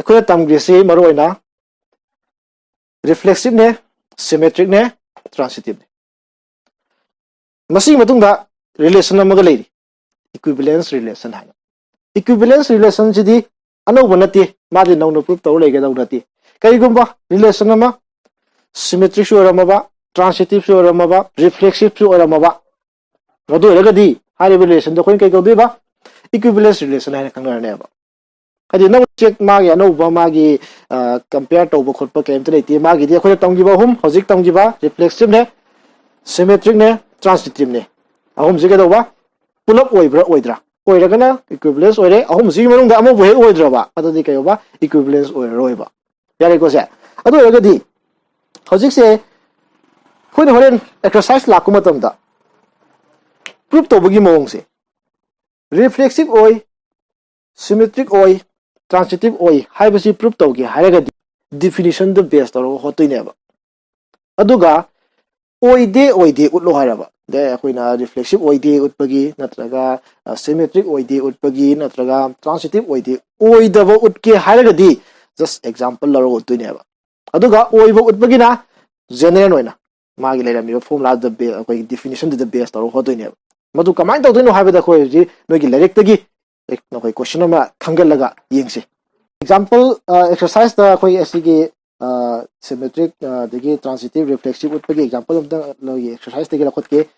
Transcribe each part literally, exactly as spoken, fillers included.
ꯑꯩꯈꯣꯏꯅ ꯇꯝꯈ꯭ꯔꯤꯁꯤ ꯃꯔꯨꯑꯣꯏꯅ reflexive ꯅꯦ, symmetric ꯅꯦ, transitive ꯅꯦ꯫ ꯃꯁꯤꯒꯤ ꯃꯇꯨꯡꯗ relation ꯑꯃꯒ ꯂꯩꯔꯤ, equivalence relation ꯍꯥꯏꯅ꯫ Equivalence relation ꯁꯤꯗꯤ ꯑꯅꯧꯕ ꯅꯠꯇꯦ, ꯃꯥꯗꯤ ꯅꯧꯅ prove ꯇꯧꯔ ꯂꯩꯒꯗꯧ ꯅꯠꯇꯦ꯫ ꯀꯔꯤꯒꯨꯝꯕ relation ꯑꯃ symmetric ꯁꯨ ꯑꯣꯏꯔꯝꯃꯕ, transitive ꯁꯨ ꯑꯣꯏꯔꯝꯃꯕ, reflexive ꯁꯨ ꯑꯣꯏꯔꯝꯃꯕ, ꯑꯗꯨ ꯑꯣꯏꯔꯒꯗꯤ ꯍꯥꯏꯔꯤꯕ relation ꯗꯣ ꯑꯩꯈꯣꯏꯅ ꯀꯩ ꯀꯧꯗꯣꯏꯕ? Equivalence relation ꯍꯥꯏꯅ ꯈꯪꯅꯔꯅꯦꯕ꯫ ꯍꯥꯏꯗꯤ ꯑꯅꯧꯕ object ꯃꯥꯒꯤ ꯑꯅꯧꯕ ꯃꯥꯒꯤ compare ꯇꯧꯕ ꯈꯣꯠꯄ ꯀꯩꯝꯇ ꯂꯩꯇꯦ꯫ ꯃꯥꯒꯤꯗꯤ ꯑꯩꯈꯣꯏꯅ ꯇꯝꯈꯤꯕ ꯑꯍꯨꯝ, ꯍꯧꯖꯤꯛ ꯇꯝꯈꯤꯕ reflexive ꯅꯦ, symmetric ꯅꯦ, transitive ꯅꯦ, ꯑꯍꯨꯝꯁꯤ ꯀꯩꯗꯧꯕ? ꯄꯨꯂꯞ ꯑꯣꯏꯕ꯭ꯔꯥ ꯑꯣꯏꯗ꯭ꯔꯥ? ꯑꯣꯏꯔꯒꯅ equivalence ꯑꯣꯏꯔꯦ꯫ ꯑꯍꯨꯝꯁꯤꯒꯤ ꯃꯅꯨꯡꯗ ꯑꯃꯕꯨ ꯍꯦꯛ ꯑꯣꯏꯗ꯭ꯔꯕ, ꯑꯗꯨꯗꯤ ꯀꯩꯗꯧꯕ? Equivalence ꯑꯣꯏꯔꯔꯣꯏꯕ꯫ ꯌꯥꯔꯦꯀꯣ ꯁꯦ? ꯑꯗꯨ ꯑꯣꯏꯔꯒꯗꯤ ꯍꯧꯖꯤꯛꯁꯦ ꯑꯩꯈꯣꯏꯅ ꯍꯣꯔꯦꯟ exercise ꯂꯥꯛꯄ ꯃꯇꯝꯗ prove ꯇꯧꯕꯒꯤ ꯃꯑꯣꯡꯁꯦ, reflexive ꯑꯣꯏ, symmetric ꯑꯣꯏ, transitive ꯑꯣꯏ ꯍꯥꯏꯕꯁꯤ prove ꯇꯧꯒꯦ ꯍꯥꯏꯔꯒꯗꯤ definition ꯗ base ꯇꯧꯔꯒ ꯍꯣꯠꯇꯣꯏꯅꯦꯕ꯫ ꯑꯗꯨꯒ ꯑꯣꯏꯗꯦ ꯑꯣꯏꯗꯦ ꯎꯠꯂꯣ ꯍꯥꯏꯔꯕ, ꯑꯗꯩ ꯑꯩꯈꯣꯏꯅ reflexive ꯑꯣꯏꯗꯦ ꯎꯠꯄꯒꯤ, ꯅꯠꯇ꯭ꯔꯒ symmetric ꯑꯣꯏꯗꯦ ꯎꯠꯄꯒꯤ, ꯅꯠꯇ꯭ꯔꯒ transitive ꯑꯣꯏꯗꯦ, ꯑꯣꯏꯗꯕ ꯎꯠꯀꯦ ꯍꯥꯏꯔꯒꯗꯤ just example ꯂꯧꯔꯒ ꯎꯠꯇꯣꯏꯅꯦꯕ꯫ ꯑꯗꯨꯒ ꯑꯣꯏꯕ ꯎꯠꯄꯒꯤꯅ general ꯑꯣꯏꯅ ꯃꯥꯒꯤ ꯂꯩꯔꯝꯃꯤꯕ formula ꯗꯨꯗ base, ꯑꯩꯈꯣꯏꯒꯤ definition ꯗꯨꯗ base ꯇꯧꯔꯒ ꯍꯣꯠꯇꯣꯏꯅꯦꯕ꯫ ꯃꯗꯨ ꯀꯃꯥꯏꯅ ꯇꯧꯗꯣꯏꯅꯣ ꯍꯥꯏꯕꯗ ꯑꯩꯈꯣꯏ ꯍꯧꯖꯤꯛ ꯅꯣꯏꯒꯤ ꯂꯥꯏꯔꯤꯛꯇꯒꯤ ꯅꯈꯣꯏ question ꯑꯃ ꯈꯟꯒꯠꯂꯒ ꯌꯦꯡꯁꯤ꯫ Example, exercise ꯇ ꯑꯩꯈꯣꯏ ꯑꯁꯤꯒꯤ symmetric ꯑꯗꯒꯤ transitive, reflexive ꯎꯠꯄꯒꯤ example ꯑꯝꯇ ꯅꯣꯏꯒꯤ exercise ꯇꯒꯤ ꯂꯧꯈꯠꯀꯦ꯫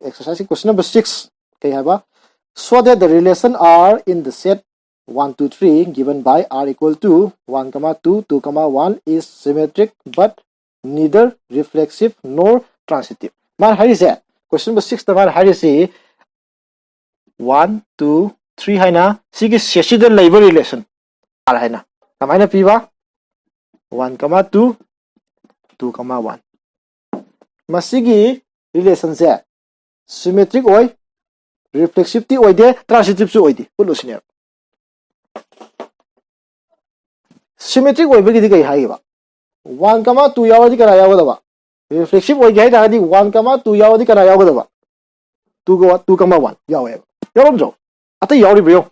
Exercise ꯀꯤ question number six ꯀꯩ ꯍꯥꯏꯕ? Show that the relation R in the set one, two, three given by R equal to one comma two, two comma one is symmetric but neither reflexive nor transitive꯫ ꯃꯥꯅ ꯍꯥꯏꯔꯤꯁꯦ, question number six ꯇ ꯃꯥꯅ ꯍꯥꯏꯔꯤꯁꯤ one, two, three ꯍꯥꯏꯅ ꯁꯤꯒꯤ set ꯁꯤꯗ ꯂꯩꯕ relation R ꯍꯥꯏꯅ꯫ ꯀꯃꯥꯏꯅ ꯄꯤꯕ? One comma two, two comma one꯫ ꯃꯁꯤꯒꯤ relation ꯁꯦ symmetric ꯑꯣꯏ, reflexive ꯇꯤ ꯑꯣꯏꯗꯦ, transitive ꯁꯨ ꯑꯣꯏꯗꯦ꯫ ꯎꯠꯂꯨꯁꯤꯅꯦꯕ꯫ Symmetric ꯑꯣꯏꯕꯒꯤꯗꯤ ꯀꯩ ꯍꯥꯏꯒꯦꯕ? One comma two ꯌꯥꯎꯔꯗꯤ ꯀꯅꯥ ꯌꯥꯎꯒꯗꯕ? Reflexive ꯑꯣꯏꯒꯦ ꯍꯥꯏ ꯇꯥꯔꯒꯗꯤ one comma two ꯌꯥꯎꯔꯗꯤ ꯀꯅꯥ ꯌꯥꯎꯒꯗꯕ? Two comma one ꯌꯥꯎꯋꯦꯕ꯫ ꯌꯥꯎꯔꯝꯗ꯭ꯔꯣ? ꯑꯇꯩ ꯌꯥꯎꯔꯤꯕ꯭ꯔꯥ ꯌꯦꯡꯉꯣ꯫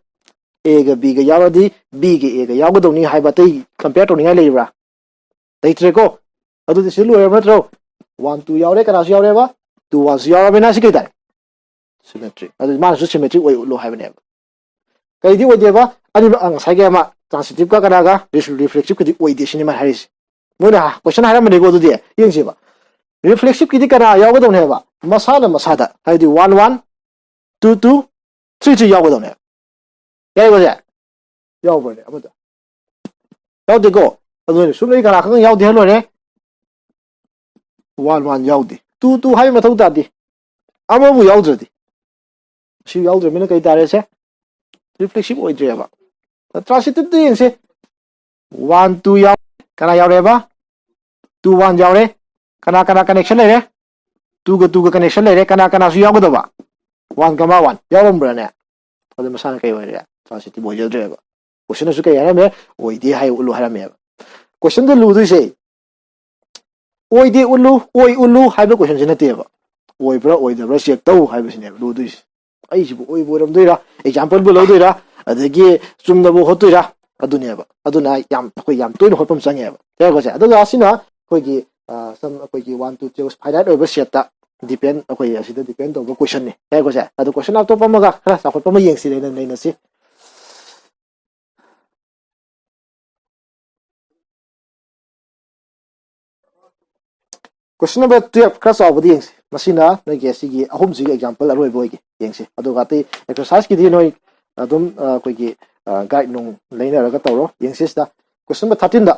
ꯑꯦꯒ ꯕꯤꯒ ꯌꯥꯎꯔꯗꯤ ꯕꯤꯒ ꯑꯦꯒ ꯌꯥꯎꯒꯗꯧꯅꯤ ꯍꯥꯏꯕ ꯑꯇꯩ ꯀꯝꯄꯤꯌꯔ ꯇꯧꯅꯤꯡꯉꯥꯏ ꯂꯩꯕ꯭ꯔꯥ? ꯂꯩꯇ꯭ꯔꯦꯀꯣ꯫ ꯑꯗꯨꯗꯤ ꯁꯤ ꯂꯣꯏꯔꯕ ꯅꯠꯇ꯭ꯔꯣ? ꯋꯥꯟ ꯇꯨ ꯌꯥꯎꯔꯦ, ꯀꯅꯥꯁꯨ ꯌꯥꯎꯔꯦꯕ? ꯇꯨ ꯋꯥꯟꯁꯨ ꯌꯥꯎꯔꯕꯅꯤꯅ ꯁꯤ ꯀꯩ ꯇꯥꯔꯦ? ꯁꯤꯃꯦꯇ꯭ꯔꯤꯛ꯫ ꯑꯗꯨꯗꯤ ꯃꯥꯅꯁꯨ ꯁꯤꯃꯦꯇ꯭ꯔꯤꯛ ꯑꯣꯏ ꯎꯠꯂꯣ ꯍꯥꯏꯕꯅꯦꯕ꯫ ꯀꯩꯗꯤ ꯑꯣꯏꯗꯦꯕ? ꯑꯅꯤꯃꯛ, ꯑ, ꯉꯁꯥꯏꯒꯤ ꯑꯃ ꯇ꯭ꯔꯥꯟꯁꯤꯇꯤꯞꯀ ꯀꯅꯥꯒ? ꯔꯤꯐ꯭ꯂꯦꯛꯁꯤꯞꯀꯗꯤ ꯑꯣꯏꯗꯦ ꯁꯤꯅꯤ ꯃꯥꯅ ꯍꯥꯏꯔꯤꯁꯦ꯫ ꯃꯣꯏꯅ ꯀꯣꯏꯁꯟ ꯍꯥꯏꯔꯝꯕꯅꯤꯀꯣ꯫ ꯑꯗꯨꯗꯤ ꯌꯦꯡꯁꯦꯕ꯫ ꯔꯤꯐ꯭ꯂꯦꯛꯁꯤꯞꯀꯤꯗꯤ ꯀꯅꯥ ꯌꯥꯎꯒꯗꯧꯅꯦꯕ? ꯃꯁꯥꯅ ꯃꯁꯥꯗ, ꯍꯥꯏꯗꯤ one one, two two, three three ꯌꯥꯎꯒꯗꯧꯅꯦꯕ꯫ ꯌꯥꯏꯀꯣ ꯁꯦ? ꯌꯥꯎꯕ꯭ꯔꯅꯦ ꯑꯃꯗ? ꯌꯥꯎꯗꯦꯀꯣ꯫ ꯑꯗꯨꯅ ꯁꯨꯝ ꯑꯩ ꯀꯅꯥ ꯈꯪ ꯌꯥꯎꯗꯦ ꯍꯥꯏ ꯂꯣꯏꯔꯦ꯫ ꯋꯥꯟ ꯋꯥꯟ ꯌꯥꯎꯗꯦ꯫ ꯇꯨ ꯇꯨ ꯍꯥꯏꯕ ꯃꯊꯧ ꯇꯥꯗꯦ꯫ ꯑꯃꯕꯨ ꯌꯥꯎꯗ꯭ꯔꯗꯤ꯫ ꯁꯤ ꯌꯥꯎꯗ꯭ꯔꯕꯅꯤꯅ ꯀꯩ ꯇꯥꯔꯦ ꯁꯦ? ꯔꯤꯐ꯭ꯂꯦꯛꯁꯤꯞ ꯑꯣꯏꯗ꯭ꯔꯦꯕ꯫ ꯇ꯭ꯔꯥꯟꯁꯤꯇꯤꯞꯇ ꯌꯦꯡꯁꯦ꯫ ꯋꯥꯟ ꯇꯨ ꯌꯥꯎ-, ꯀꯅꯥ ꯌꯥꯎꯔꯦꯕ? ꯇꯨ ꯋꯥꯟ ꯌꯥꯎꯔꯦ꯫ ꯀꯅꯥ ꯀꯅꯥ ꯀꯅꯦꯛꯁꯟ ꯂꯩꯔꯦ? ꯇꯨꯒ ꯇꯨꯒ ꯀꯅꯦꯛꯁꯟ ꯂꯩꯔꯦ꯫ ꯀꯅꯥ ꯀꯅꯥꯁꯨ ꯌꯥꯎꯒꯗꯕ? One ꯀꯃꯥ one ꯌꯥꯎꯔꯝꯕ꯭ꯔꯥꯅꯦ? ꯑꯗꯨ ꯃꯁꯥꯅ ꯀꯩ ꯑꯣꯏꯔꯦ? ꯇ꯭ꯔꯥꯟꯁꯤꯇꯤꯞ ꯑꯣꯏꯖꯗ꯭ꯔꯦꯕ꯫ ꯀꯣꯏꯁꯟꯗꯁꯨ ꯀꯩ ꯍꯥꯏꯔꯝꯃꯦ? ꯑꯣꯏꯗꯦ ꯍꯥꯏ ꯎꯠꯂꯨ ꯍꯥꯏꯔꯝꯃꯦꯕ꯫ ꯀꯣꯏꯁꯟꯗ ꯂꯨꯗꯣꯏꯁꯦ ꯑꯣꯏꯗꯦ ꯎꯠꯂꯨ, ꯑꯣꯏ ꯎꯠꯂꯨ ꯍꯥꯏꯕ ꯀꯣꯏꯁꯟꯁꯤ ꯅꯠꯇꯦꯕ꯫ ꯑꯣꯏꯕ꯭ꯔꯥ ꯑꯣꯏꯗꯕ꯭ꯔꯥ ꯆꯦꯛ ꯇꯧ ꯍꯥꯏꯕꯁꯤꯅꯦꯕ ꯂꯨꯗꯣꯏꯁꯦ꯫ ꯑꯩꯁꯤꯕꯨ ꯑꯣꯏꯕꯨ ꯑꯣꯏꯔꯝꯗꯣꯏꯔꯥ, ꯑꯦꯛꯖꯥꯝꯄꯜꯕꯨ ꯂꯧꯗꯣꯏꯔꯥ, ꯑꯗꯒꯤ ꯆꯨꯝꯅꯕꯨ ꯍꯣꯠꯇꯣꯏꯔꯥ? ꯑꯗꯨꯅꯦꯕ꯫ ꯑꯗꯨꯅ ꯌꯥꯝ, ꯑꯩꯈꯣꯏ ꯌꯥꯝ ꯇꯣꯏꯅ ꯍꯣꯠꯄ ꯑꯃ ꯆꯪꯉꯦꯕ꯫ ꯌꯥꯏꯀꯣ ꯁꯦ? ꯑꯗꯨꯒ ꯑꯁꯤꯅ ꯑꯩꯈꯣꯏꯒꯤ, ꯑ, ꯁꯝ, ꯑꯩꯈꯣꯏꯒꯤ ꯋꯥꯟ ꯇꯨ ꯆꯦꯛ ꯐꯥꯏꯅꯥꯏꯠ ꯑꯣꯏꯕ ꯁꯦꯠꯇ ꯗꯤꯄꯦꯟ, ꯑꯩꯈꯣꯏ ꯑꯁꯤꯗ ꯗꯤꯄꯦꯟ ꯇꯧꯕ ꯀꯣꯏꯁꯟꯅꯤ꯫ ꯌꯥꯏꯀꯣ ꯁꯦ? ꯑꯗꯣ ꯀꯣꯏꯁꯟ ꯑꯇꯣꯞꯄ ꯑꯃꯒ ꯈꯔ ꯆꯥꯎꯈꯠꯄ ꯑꯃ ꯌꯦꯡꯁꯤ, ꯅꯩꯅ-, ꯅꯩꯅꯁꯤ꯫ Question number twelve ꯈꯔ ꯆꯥꯎꯕꯗꯤ ꯌꯦꯡꯁꯤ꯫ ꯃꯁꯤꯅ ꯅꯣꯏꯒꯤ ꯑꯁꯤꯒꯤ ꯑꯍꯨꯝꯁꯤꯒꯤ ꯑꯦꯛꯖꯥꯝꯄꯜ ꯑꯔꯣꯏꯕ ꯑꯣꯏꯒꯦ ꯌꯦꯡꯁꯤ꯫ ꯑꯗꯨꯒ ꯑꯇꯩ ꯑꯦꯛꯁꯔꯁꯥꯏꯁꯀꯤꯗꯤ ꯅꯣꯏ ꯑꯗꯨꯝ, ꯑ, ꯑꯩꯈꯣꯏꯒꯤ, ꯑ, ꯒꯥꯏꯗ ꯅꯨꯡ ꯂꯩꯅꯔꯒ ꯇꯧꯔꯣ꯫ ꯌꯦꯡꯁꯤ ꯁꯤꯗ꯫ Question number thirteenꯗ,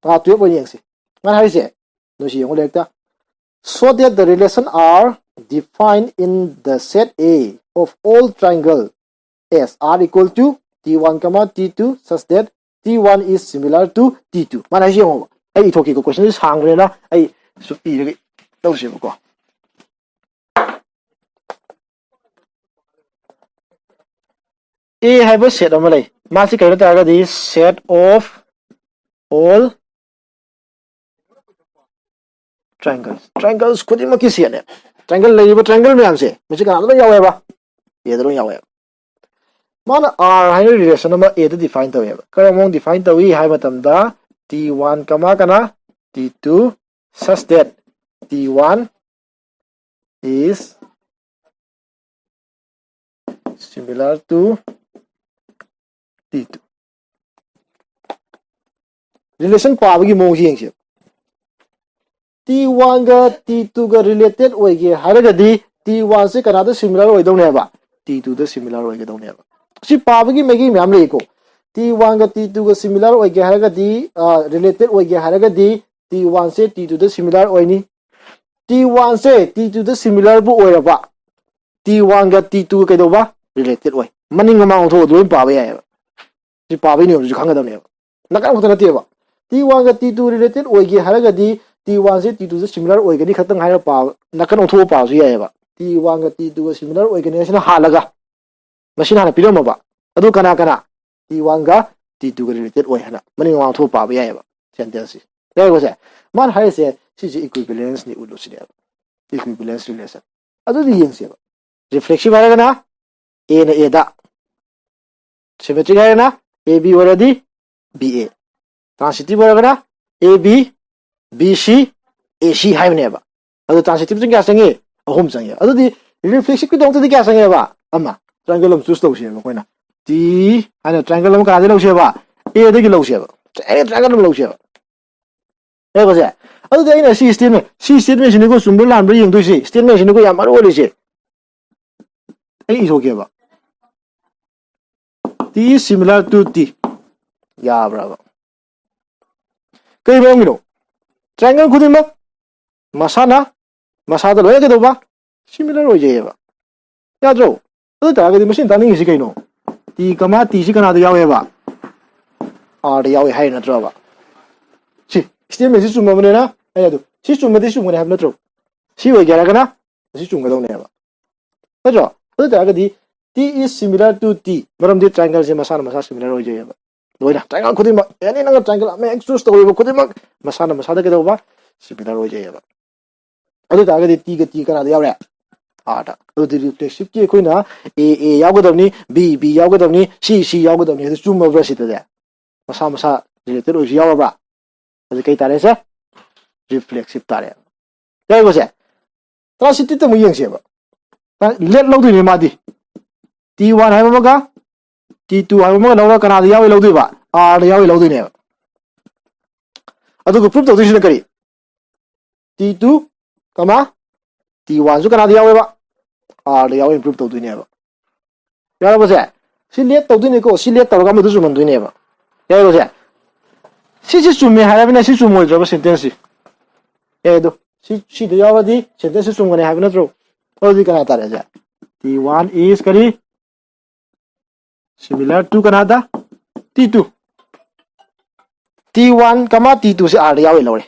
ꯑꯥ, twelve ꯑꯣꯏꯅ ꯌꯦꯡꯁꯤ꯫ ꯃꯥꯅ ꯍꯥꯏꯔꯤꯁꯦ, ꯅꯣꯏꯁꯤ ꯌꯦꯡꯉꯨ ꯂꯥꯏꯔꯤꯛꯇ꯫ So that the relation are defined in the set A of all triangle S are equal to T one comma T two such that T one is similar to T two꯫ ꯃꯥꯅ ꯍꯥꯏꯁꯤ ꯌꯦꯡꯉꯣꯕ꯫ ꯑꯩ ꯏꯊꯣꯛꯀꯦꯀꯣ, ꯀꯣꯏꯁꯟꯁꯤ ꯁꯥꯡꯕꯅꯤꯅ ꯑꯩ ꯁꯨꯝ ꯏꯔꯒ ꯇꯧꯁꯦꯕꯀꯣ꯫ A ꯍꯥꯏꯕ set ꯑꯃ ꯂꯩ꯫ ꯃꯥꯁꯤ ꯀꯩꯅꯣ ꯇꯥꯔꯒꯗꯤ set of all triangles꯫ Triangles ꯈꯨꯗꯤꯡꯃꯛꯀꯤ ꯁꯦꯠꯅꯦ꯫ Triangle ꯂꯩꯔꯤꯕ triangle ꯃꯌꯥꯝꯁꯦ ꯃꯁꯤ ꯀꯅꯥꯗ ꯂꯣꯏ ꯌꯥꯎꯋꯦꯕ? Aꯗ ꯂꯣꯏ ꯌꯥꯎꯋꯦꯕ꯫ ꯃꯥꯅ R ꯍꯥꯏꯅ relation ꯑꯃ A ꯗ define ꯇꯧꯋꯦꯕ꯫ ꯀꯔꯝꯕ ꯃꯑꯣꯡ define ꯇꯧꯏ ꯍꯥꯏꯕ ꯃꯇꯝꯗ, T one ꯀꯃꯥ ꯀꯅꯥ, T two, such that T one is similar to T two꯫ Relation ꯄꯥꯕꯒꯤ ꯃꯑꯣꯡꯁꯤ ꯌꯦꯡꯁꯦ꯫ T one ꯒ T two ꯒ related ꯑꯣꯏꯒꯦ ꯍꯥꯏꯔꯒꯗꯤ, T one ꯁꯦ ꯀꯅꯥꯗ similar ꯑꯣꯏꯗꯧꯅꯦꯕ? T two ꯗ similar ꯑꯣꯏꯒꯗꯧꯅꯦꯕ꯫ ꯁꯤ ꯄꯥꯕꯒꯤ ꯃꯥꯏꯀꯩ ꯃꯌꯥꯝ ꯂꯩꯀꯣ꯫ T one ꯒ T two ꯒ similar ꯑꯣꯏꯒꯦ ꯍꯥꯏꯔꯒꯗꯤ, ꯑ, related ꯑꯣꯏꯒꯦ ꯍꯥꯏꯔꯒꯗꯤ, T one ꯁꯦ T two ꯗ similar ꯑꯣꯏꯅꯤ꯫ T one ꯁꯦ T two ꯗ similar ꯕꯨ ꯑꯣꯏꯔꯕ, T one ꯒ T two ꯀꯩꯗꯧꯕ? Related ꯑꯣꯏ꯫ ꯃꯅꯤꯡ ꯃꯃꯥꯡ ꯑꯣꯟꯊꯣꯛꯑ ꯂꯣꯏ ꯄꯥꯕ ꯌꯥꯏꯑꯕ꯫ ꯁꯤ ꯄꯥꯕꯒꯤ ꯅꯤꯌꯣꯝꯁꯤꯁꯨ ꯈꯪꯒꯗꯕꯅꯦꯕ꯫ ꯅꯥꯀꯟ ꯑꯃꯈꯛꯇ ꯅꯠꯇꯦꯕ꯫ T one ꯒ T two related ꯑꯣꯏꯒꯦ ꯍꯥꯏꯔꯒꯗꯤ, T one ꯁꯦ T two ꯗ similar ꯑꯣꯏꯒꯅꯤ ꯈꯛꯇꯪ ꯍꯥꯏꯔꯒ ꯄꯥꯕ, ꯅꯥꯀꯟ ꯑꯣꯟꯊꯣꯛꯑ ꯄꯥꯕꯁꯨ ꯌꯥꯏꯑꯕ꯫ T one ꯒ T two ꯒ similar ꯑꯣꯏꯒꯅꯤ ꯍꯥꯏꯁꯤꯅ ꯍꯥꯜꯂꯒ, ꯃꯁꯤꯅ ꯍꯥꯟꯅ ꯄꯤꯔꯝꯃꯕ꯫ ꯑꯗꯨ ꯀꯅꯥ ꯀꯅꯥ? T one ꯒ T two ꯒ related ꯑꯣꯏ ꯍꯥꯏꯅ ꯃꯅꯤꯡ ꯃꯃꯥꯡ ꯑꯣꯟꯊꯣꯛꯑ ꯄꯥꯕ ꯌꯥꯏꯑꯕ, sentence ꯁꯤ꯫ ꯌꯥꯏꯀꯣ ꯁꯦ? ꯃꯥꯅ ꯍꯥꯏꯔꯤꯁꯦ ꯁꯤꯁꯦ equivalence ꯅꯤ, ꯎꯠꯂꯨ ꯁꯤꯅꯦꯕ꯫ Equivalence relation꯫ ꯑꯗꯨꯗꯤ ꯌꯦꯡꯁꯦꯕ꯫ Reflexive ꯍꯥꯏꯔꯒꯅ A ꯅ A ꯗ, symmetric ꯍꯥꯏꯔꯒꯅ A B ꯑꯣꯏꯔꯗꯤ B A, transitive ꯑꯣꯏꯔꯒꯅ A B, B C, A C ꯍꯥꯏꯕꯅꯦꯕ꯫ ꯑꯗꯨ transitive ꯁꯤ ꯀꯌꯥ ꯆꯪꯉꯤ? ꯑꯍꯨꯝ ꯆꯪꯉꯤ꯫ ꯑꯗꯨꯗꯤ reflexive ꯀꯤꯗꯃꯛꯇꯗꯤ ꯀꯌꯥ ꯆꯪꯉꯦꯕ? ꯑꯃ꯫ Triangle ꯑꯃ choose ꯇꯧꯁꯦꯕ ꯑꯩꯈꯣꯏꯅ꯫ T ꯍꯥꯏꯅ triangle ꯑꯃ ꯀꯅꯥꯗꯒꯤ ꯂꯧꯁꯦꯕ? A ꯗꯒꯤ ꯂꯧꯁꯦꯕ꯫ Any triangle ꯑꯃ ꯂꯧꯁꯦꯕ꯫ ꯌꯥꯏꯀꯣ ꯁꯦ? ꯑꯗꯨꯗꯤ ꯑꯩꯅ ꯁꯤ statement, ꯁꯤ statement ꯁꯤꯅꯤꯀꯣ ꯆꯨꯝꯕ꯭ꯔꯥ ꯂꯥꯟꯕ꯭ꯔꯥ ꯌꯦꯡꯗꯣꯏꯁꯦ꯫ Statement ꯁꯤꯅꯤꯀꯣ ꯌꯥꯝ ꯃꯔꯨ ꯑꯣꯏꯔꯤꯁꯦ꯫ ꯑꯩ ꯏꯊꯣꯛꯀꯦꯕ꯫ T is similar to T꯫ ꯌꯥꯕ꯭ꯔꯕ? ꯀꯩ ꯃꯔꯝꯒꯤꯅꯣ? Triangle ꯈꯨꯗꯤꯡꯃꯛ ꯃꯁꯥꯅ ꯃꯁꯥꯗ ꯂꯣꯏꯅ ꯀꯩꯗꯧꯕ? Similar ꯑꯣꯏꯖꯩꯌꯦꯕ꯫ ꯌꯥꯗ꯭ꯔꯣ? ꯑꯗꯨ ꯑꯣꯏ ꯇꯥꯔꯒꯗꯤ ꯃꯁꯤꯅ ꯇꯥꯛꯅꯤꯡꯉꯤꯁꯤ ꯀꯩꯅꯣ? T ꯀꯃꯥ T ꯁꯤ ꯀꯅꯥꯗ ꯌꯥꯎꯋꯦꯕ? R ꯗ ꯌꯥꯎꯋꯦ ꯍꯥꯏ ꯅꯠꯇ꯭ꯔꯕ? ꯁꯤ statement ꯁꯤ ꯆꯨꯝꯃꯕꯅꯤꯅ ꯑꯩ ꯑꯗꯨ ꯁꯤ ꯆꯨꯝꯃꯗꯤ ꯆꯨꯝꯒꯅꯤ ꯍꯥꯏꯕ ꯅꯠꯇ꯭ꯔꯣ? ꯁꯤ ꯑꯣꯏꯒꯦ ꯍꯥꯏꯔꯒꯅ ꯑꯁꯤ ꯆꯨꯝꯒꯗꯧꯅꯦꯕ꯫ ꯅꯠꯇ꯭ꯔꯣ? ꯑꯗꯨ ꯑꯣꯏ ꯇꯥꯔꯒꯗꯤ T is similar to T, ꯃꯔꯝꯗꯤ triangle ꯁꯦ ꯃꯁꯥꯅ ꯃꯁꯥ similar ꯑꯣꯏꯖꯩꯌꯦꯕ꯫ ꯂꯣꯏꯅ triangle ꯈꯨꯗꯤꯡꯃꯛ, any ꯅꯪꯅ triangle ꯑꯃ ꯍꯦꯛ choose ꯇꯧꯔꯤꯕ ꯈꯨꯗꯤꯡꯃꯛ ꯃꯁꯥꯅ ꯃꯁꯥꯗ ꯀꯩꯗꯧꯕ? Similar ꯑꯣꯏꯖꯩꯌꯦꯕ꯫ ꯑꯗꯨ ꯑꯣꯏ ꯇꯥꯔꯒꯗꯤ T ꯒ T ꯀꯅꯥꯗ ꯌꯥꯎꯔꯦ? R ꯗ꯫ ꯑꯗꯨꯗꯤ reflexive ꯀꯤ ꯑꯩꯈꯣꯏꯅ A A ꯌꯥꯎꯒꯗꯕꯅꯤ, B B ꯌꯥꯎꯒꯗꯕꯅꯤ, C C ꯌꯥꯎꯒꯗꯕꯅꯤ꯫ ꯑꯗꯨ ꯆꯨꯝꯃꯕ꯭ꯔꯥ ꯁꯤꯗꯗꯤ? ꯃꯁꯥ ꯃꯁꯥ related ꯑꯣꯏꯕꯁꯨ ꯌꯥꯎꯔꯕ꯭ꯔꯥ? ꯑꯗꯨ ꯀꯩ ꯇꯥꯔꯦ ꯁꯦ? Reflexive ꯇꯥꯔꯦ꯫ ꯌꯥꯏꯀꯣ ꯁꯦ? Transitive ꯇ ꯑꯃꯨꯛ ꯌꯦꯡꯁꯦꯕ꯫ Let ꯂꯧꯗꯣꯏꯅꯦ ꯃꯥꯗꯤ꯫ T one ꯍꯥꯏꯕ ꯑꯃꯒ T two ꯍꯥꯏꯕ ꯑꯃꯒ ꯂꯧꯔꯒ ꯀꯅꯥꯗ ꯌꯥꯎꯏ ꯂꯧꯗꯣꯏꯕ? R ꯗ ꯌꯥꯎꯏ ꯂꯧꯗꯣꯏꯅꯦꯕ꯫ ꯑꯗꯨꯒ prove ꯇꯧꯗꯣꯏꯁꯤꯅ ꯀꯔꯤ? T two, comma, T one ꯁꯨ ꯀꯅꯥꯗ ꯌꯥꯎꯋꯦꯕ? R ꯗ ꯌꯥꯎꯋꯦ prove ꯇꯧꯗꯣꯏꯅꯦꯕ꯫ ꯌꯥꯔꯕꯁꯦ? ꯁꯤ let ꯇꯧꯗꯣꯏꯅꯤꯀꯣ꯫ ꯁꯤ let ꯇꯧꯔꯒ ꯑꯃꯗꯨ ꯆꯨꯝꯍꯟꯗꯣꯏꯅꯦꯕ꯫ ꯌꯥꯔꯕꯁꯦ? ꯁꯤꯁꯦ ꯆꯨꯝꯃꯦ ꯍꯥꯏꯔꯕꯅꯤꯅ ꯁꯤ ꯆꯨꯝꯃꯣꯏꯗ꯭ꯔꯕ sentence ꯁꯤ? ꯑꯦ, ꯑꯗꯨ ꯁꯤ, ꯁꯤꯗ ꯌꯥꯎꯔꯗꯤ sentence ꯁꯤ ꯆꯨꯝꯒꯅꯤ ꯍꯥꯏꯕ ꯅꯠꯇ꯭ꯔꯣ? ꯑꯗꯨꯗꯤ ꯀꯅꯥ ꯇꯥꯔꯦ ꯁꯦ? T one is ꯀꯔꯤ? Similar to ꯀꯅꯥꯗ? T two꯫ T one, comma, T two ꯁꯦ R ꯗ ꯌꯥꯎꯋꯦ ꯂꯧꯔꯦ꯫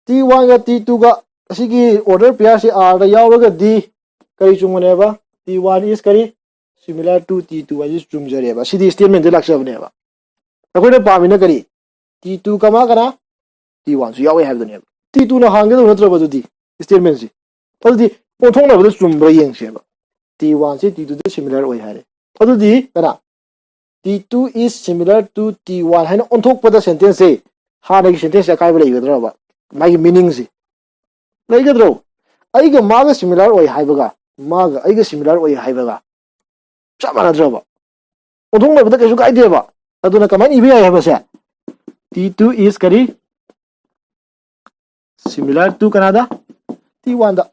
T one ꯒ T two ꯒ ꯑꯁꯤꯒꯤ order pair ꯁꯤ R ꯗ ꯌꯥꯎꯔꯒꯗꯤ ꯀꯔꯤ ꯆꯨꯝꯒꯅꯦꯕ? T one is ꯀꯔꯤ? Similar to T two ꯍꯥꯏꯁꯤ ꯆꯨꯝꯖꯔꯦꯕ꯫ ꯁꯤꯗꯤ statement ꯗ ꯂꯥꯛꯆꯕꯅꯦꯕ꯫ ꯑꯩꯈꯣꯏꯅ ꯄꯥꯝꯃꯤꯅ ꯀꯔꯤ? T two, comma, ꯀꯅꯥ? T one ꯁꯨ ꯌꯥꯎꯋꯦ ꯍꯥꯏꯕꯗꯨꯅꯦꯕ꯫ T two ꯅ ꯍꯥꯡꯒꯗꯧ ꯅꯠꯇ꯭ꯔꯕ ꯑꯗꯨꯗꯤ statement ꯁꯤ? ꯑꯗꯨꯗꯤ ꯑꯣꯟꯊꯣꯛꯅꯕꯗ ꯆꯨꯝꯕ꯭ꯔꯥ ꯌꯦꯡꯁꯦꯕ꯫ T one ꯁꯤ T two ꯗ similar ꯑꯣꯏ ꯍꯥꯏꯔꯦ꯫ ꯑꯗꯨꯗꯤ ꯀꯅꯥ? T two is similar to T one ꯍꯥꯏꯅ ꯑꯣꯟꯊꯣꯛꯄꯗ sentence ꯁꯦ ꯍꯥꯟꯅꯒꯤ sentence ꯁꯦ ꯑꯀꯥꯏꯕ ꯂꯩꯒꯗ꯭ꯔꯕ? ꯃꯥꯒꯤ meaning ꯁꯦ ꯂꯩꯒꯗ꯭ꯔꯣ? ꯑꯩꯒ ꯃꯥꯒ similar ꯑꯣꯏ ꯍꯥꯏꯕꯒ ꯃꯥꯒ ꯑꯩꯒ similar ꯑꯣꯏ ꯍꯥꯏꯕꯒ ꯆꯞ ꯃꯥꯟꯅꯗ꯭ꯔꯕ? ꯑꯣꯟꯊꯣꯛꯅꯕꯗ ꯀꯩꯁꯨ ꯀꯥꯏꯗꯦꯕ꯫ ꯑꯗꯨꯅ ꯀꯃꯥꯏꯅ ꯏꯕ ꯌꯥꯏ ꯍꯥꯏꯕꯁꯦ? T two is ꯀꯔꯤ? Similar to ꯀꯅꯥꯗ? T one ꯗ꯫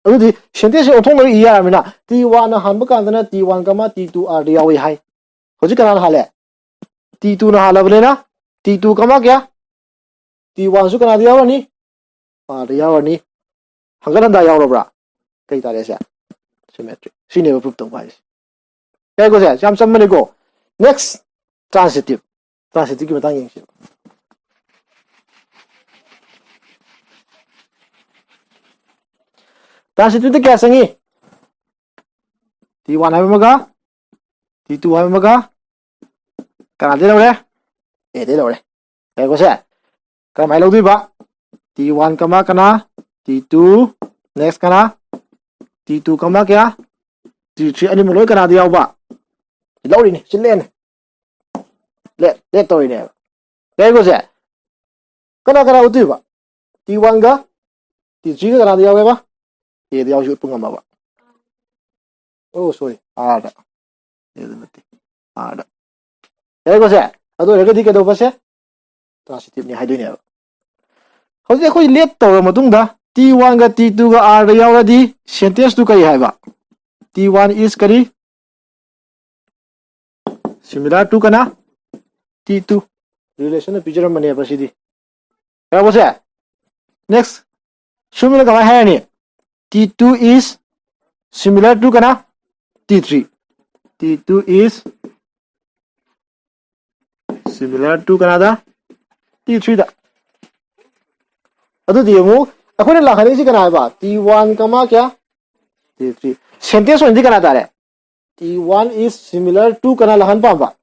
ꯑꯗꯨꯗꯤ sentence ꯁꯦ ꯑꯣꯟꯊꯣꯛꯅꯕ ꯏ ꯌꯥꯔꯕꯅꯤꯅ T one ꯅ ꯍꯥꯟꯕ ꯀꯥꯟꯗꯅ T one, comma, T two R ꯗ ꯌꯥꯎꯏ ꯍꯥꯏ꯫ ꯍꯧꯖꯤꯛ ꯀꯅꯥꯅ ꯍꯥꯜꯂꯦ? T two ꯅ ꯍꯥꯜꯂꯕꯅꯤꯅ T two, comma, ꯀꯌꯥ? T one ꯁꯨ ꯀꯅꯥꯗ ꯌꯥꯎꯔꯅꯤ? R ꯗ ꯌꯥꯎꯔꯅꯤ꯫ ꯍꯟꯒꯠ ꯍꯟꯗ ꯌꯥꯎꯔꯕ꯭ꯔꯥ? ꯀꯩ ꯇꯥꯔꯦ ꯁꯦ? Symmetry꯫ ꯁꯤꯅꯦꯕ prove ꯇꯧꯕ ꯍꯥꯏꯁꯦ꯫ ꯌꯥꯏꯀꯣ ꯁꯦ? ꯌꯥꯝ ꯆꯝꯕꯅꯤꯀꯣ꯫ Next, transitive꯫ Transitive ꯀꯤ ꯃꯇꯥꯡ ꯌꯦꯡꯁꯤ꯫ Transitive ꯇ ꯀꯌꯥ ꯆꯪꯉꯤ? T one ꯍꯥꯏꯕ ꯑꯃꯒ, T two ꯍꯥꯏꯕ ꯑꯃꯒ, ꯀꯅꯥꯗꯩ ꯂꯧꯔꯦ? A ꯗꯩ ꯂꯧꯔꯦ꯫ ꯌꯥꯏꯀꯣ ꯁꯦ? ꯀꯔꯝꯍꯥꯏꯅ ꯂꯧꯗꯣꯏꯕ? T one, comma, ꯀꯅꯥ? T two, next ꯀꯅꯥ? T two comma ꯀꯌꯥ? T three ꯑꯅꯤꯃꯛ ꯂꯣꯏ ꯀꯅꯥꯗ ꯌꯥꯎꯕ? ꯂꯧꯔꯤꯅꯤ, ꯁꯤ ꯂꯦꯠꯅꯤ꯫ Late, late ꯇꯧꯔꯤꯅꯦꯕ꯫ ꯌꯥꯏꯀꯣ ꯁꯦ? ꯀꯅꯥ ꯀꯅꯥ ꯎꯠꯇꯣꯏꯕ? T one ꯒ T three ꯒ ꯀꯅꯥꯗ ꯌꯥꯎꯋꯦꯕ? A ꯗ ꯌꯥꯎꯁꯤ ꯎꯠꯄ ꯉꯝꯃꯕ? ꯑꯣ, sorry, R ꯗ꯫ A ꯗ ꯅꯠꯇꯦ, R ꯗ꯫ ꯌꯥꯏꯀꯣ ꯁꯦ? ꯑꯗꯨ ꯑꯣꯏꯔꯒꯗꯤ ꯀꯩꯗꯧꯕꯁꯦ? Transitive ꯅꯤ ꯍꯥꯏꯗꯣꯏꯅꯦꯕ꯫ ꯍꯧꯖꯤꯛ ꯑꯩꯈꯣꯏ ꯂꯦꯠ ꯇꯧꯔ ꯃꯇꯨꯡꯗ T one ꯒ T two ꯒ R ꯗ ꯌꯥꯎꯔꯗꯤ sentence ꯇꯨ ꯀꯔꯤ ꯍꯥꯏꯕ? T one is ꯀꯔꯤ? Similar to ꯀꯅꯥ? T two꯫ Relation ꯅ ꯄꯤꯖꯔꯝꯕꯅꯦꯕ ꯁꯤꯗꯤ꯫ ꯌꯥꯔꯕꯣ ꯁꯦ? Next꯫ ꯁꯨꯃꯤꯅ ꯀꯃꯥꯏ ꯍꯥꯏꯔꯅꯤ? T two is similar to ꯀꯅꯥ? T three꯫ T two is similar to ꯀꯅꯥꯗ? T three ꯗ꯫ ꯑꯗꯨꯗꯤ ꯑꯃꯨꯛ ꯑꯩꯈꯣꯏꯅ ꯂꯥꯛꯍꯟꯅꯤꯡꯉꯤꯁꯤ ꯀꯅꯥ ꯍꯥꯏꯕ? T one comma ꯀꯌꯥ? T three꯫ Sentence ꯑꯣꯏꯅꯗꯤ ꯀꯅꯥ ꯇꯥꯔꯦ? T one is similar to ꯀꯅꯥ ꯂꯥꯛꯍꯟ ꯄꯥꯝꯕ?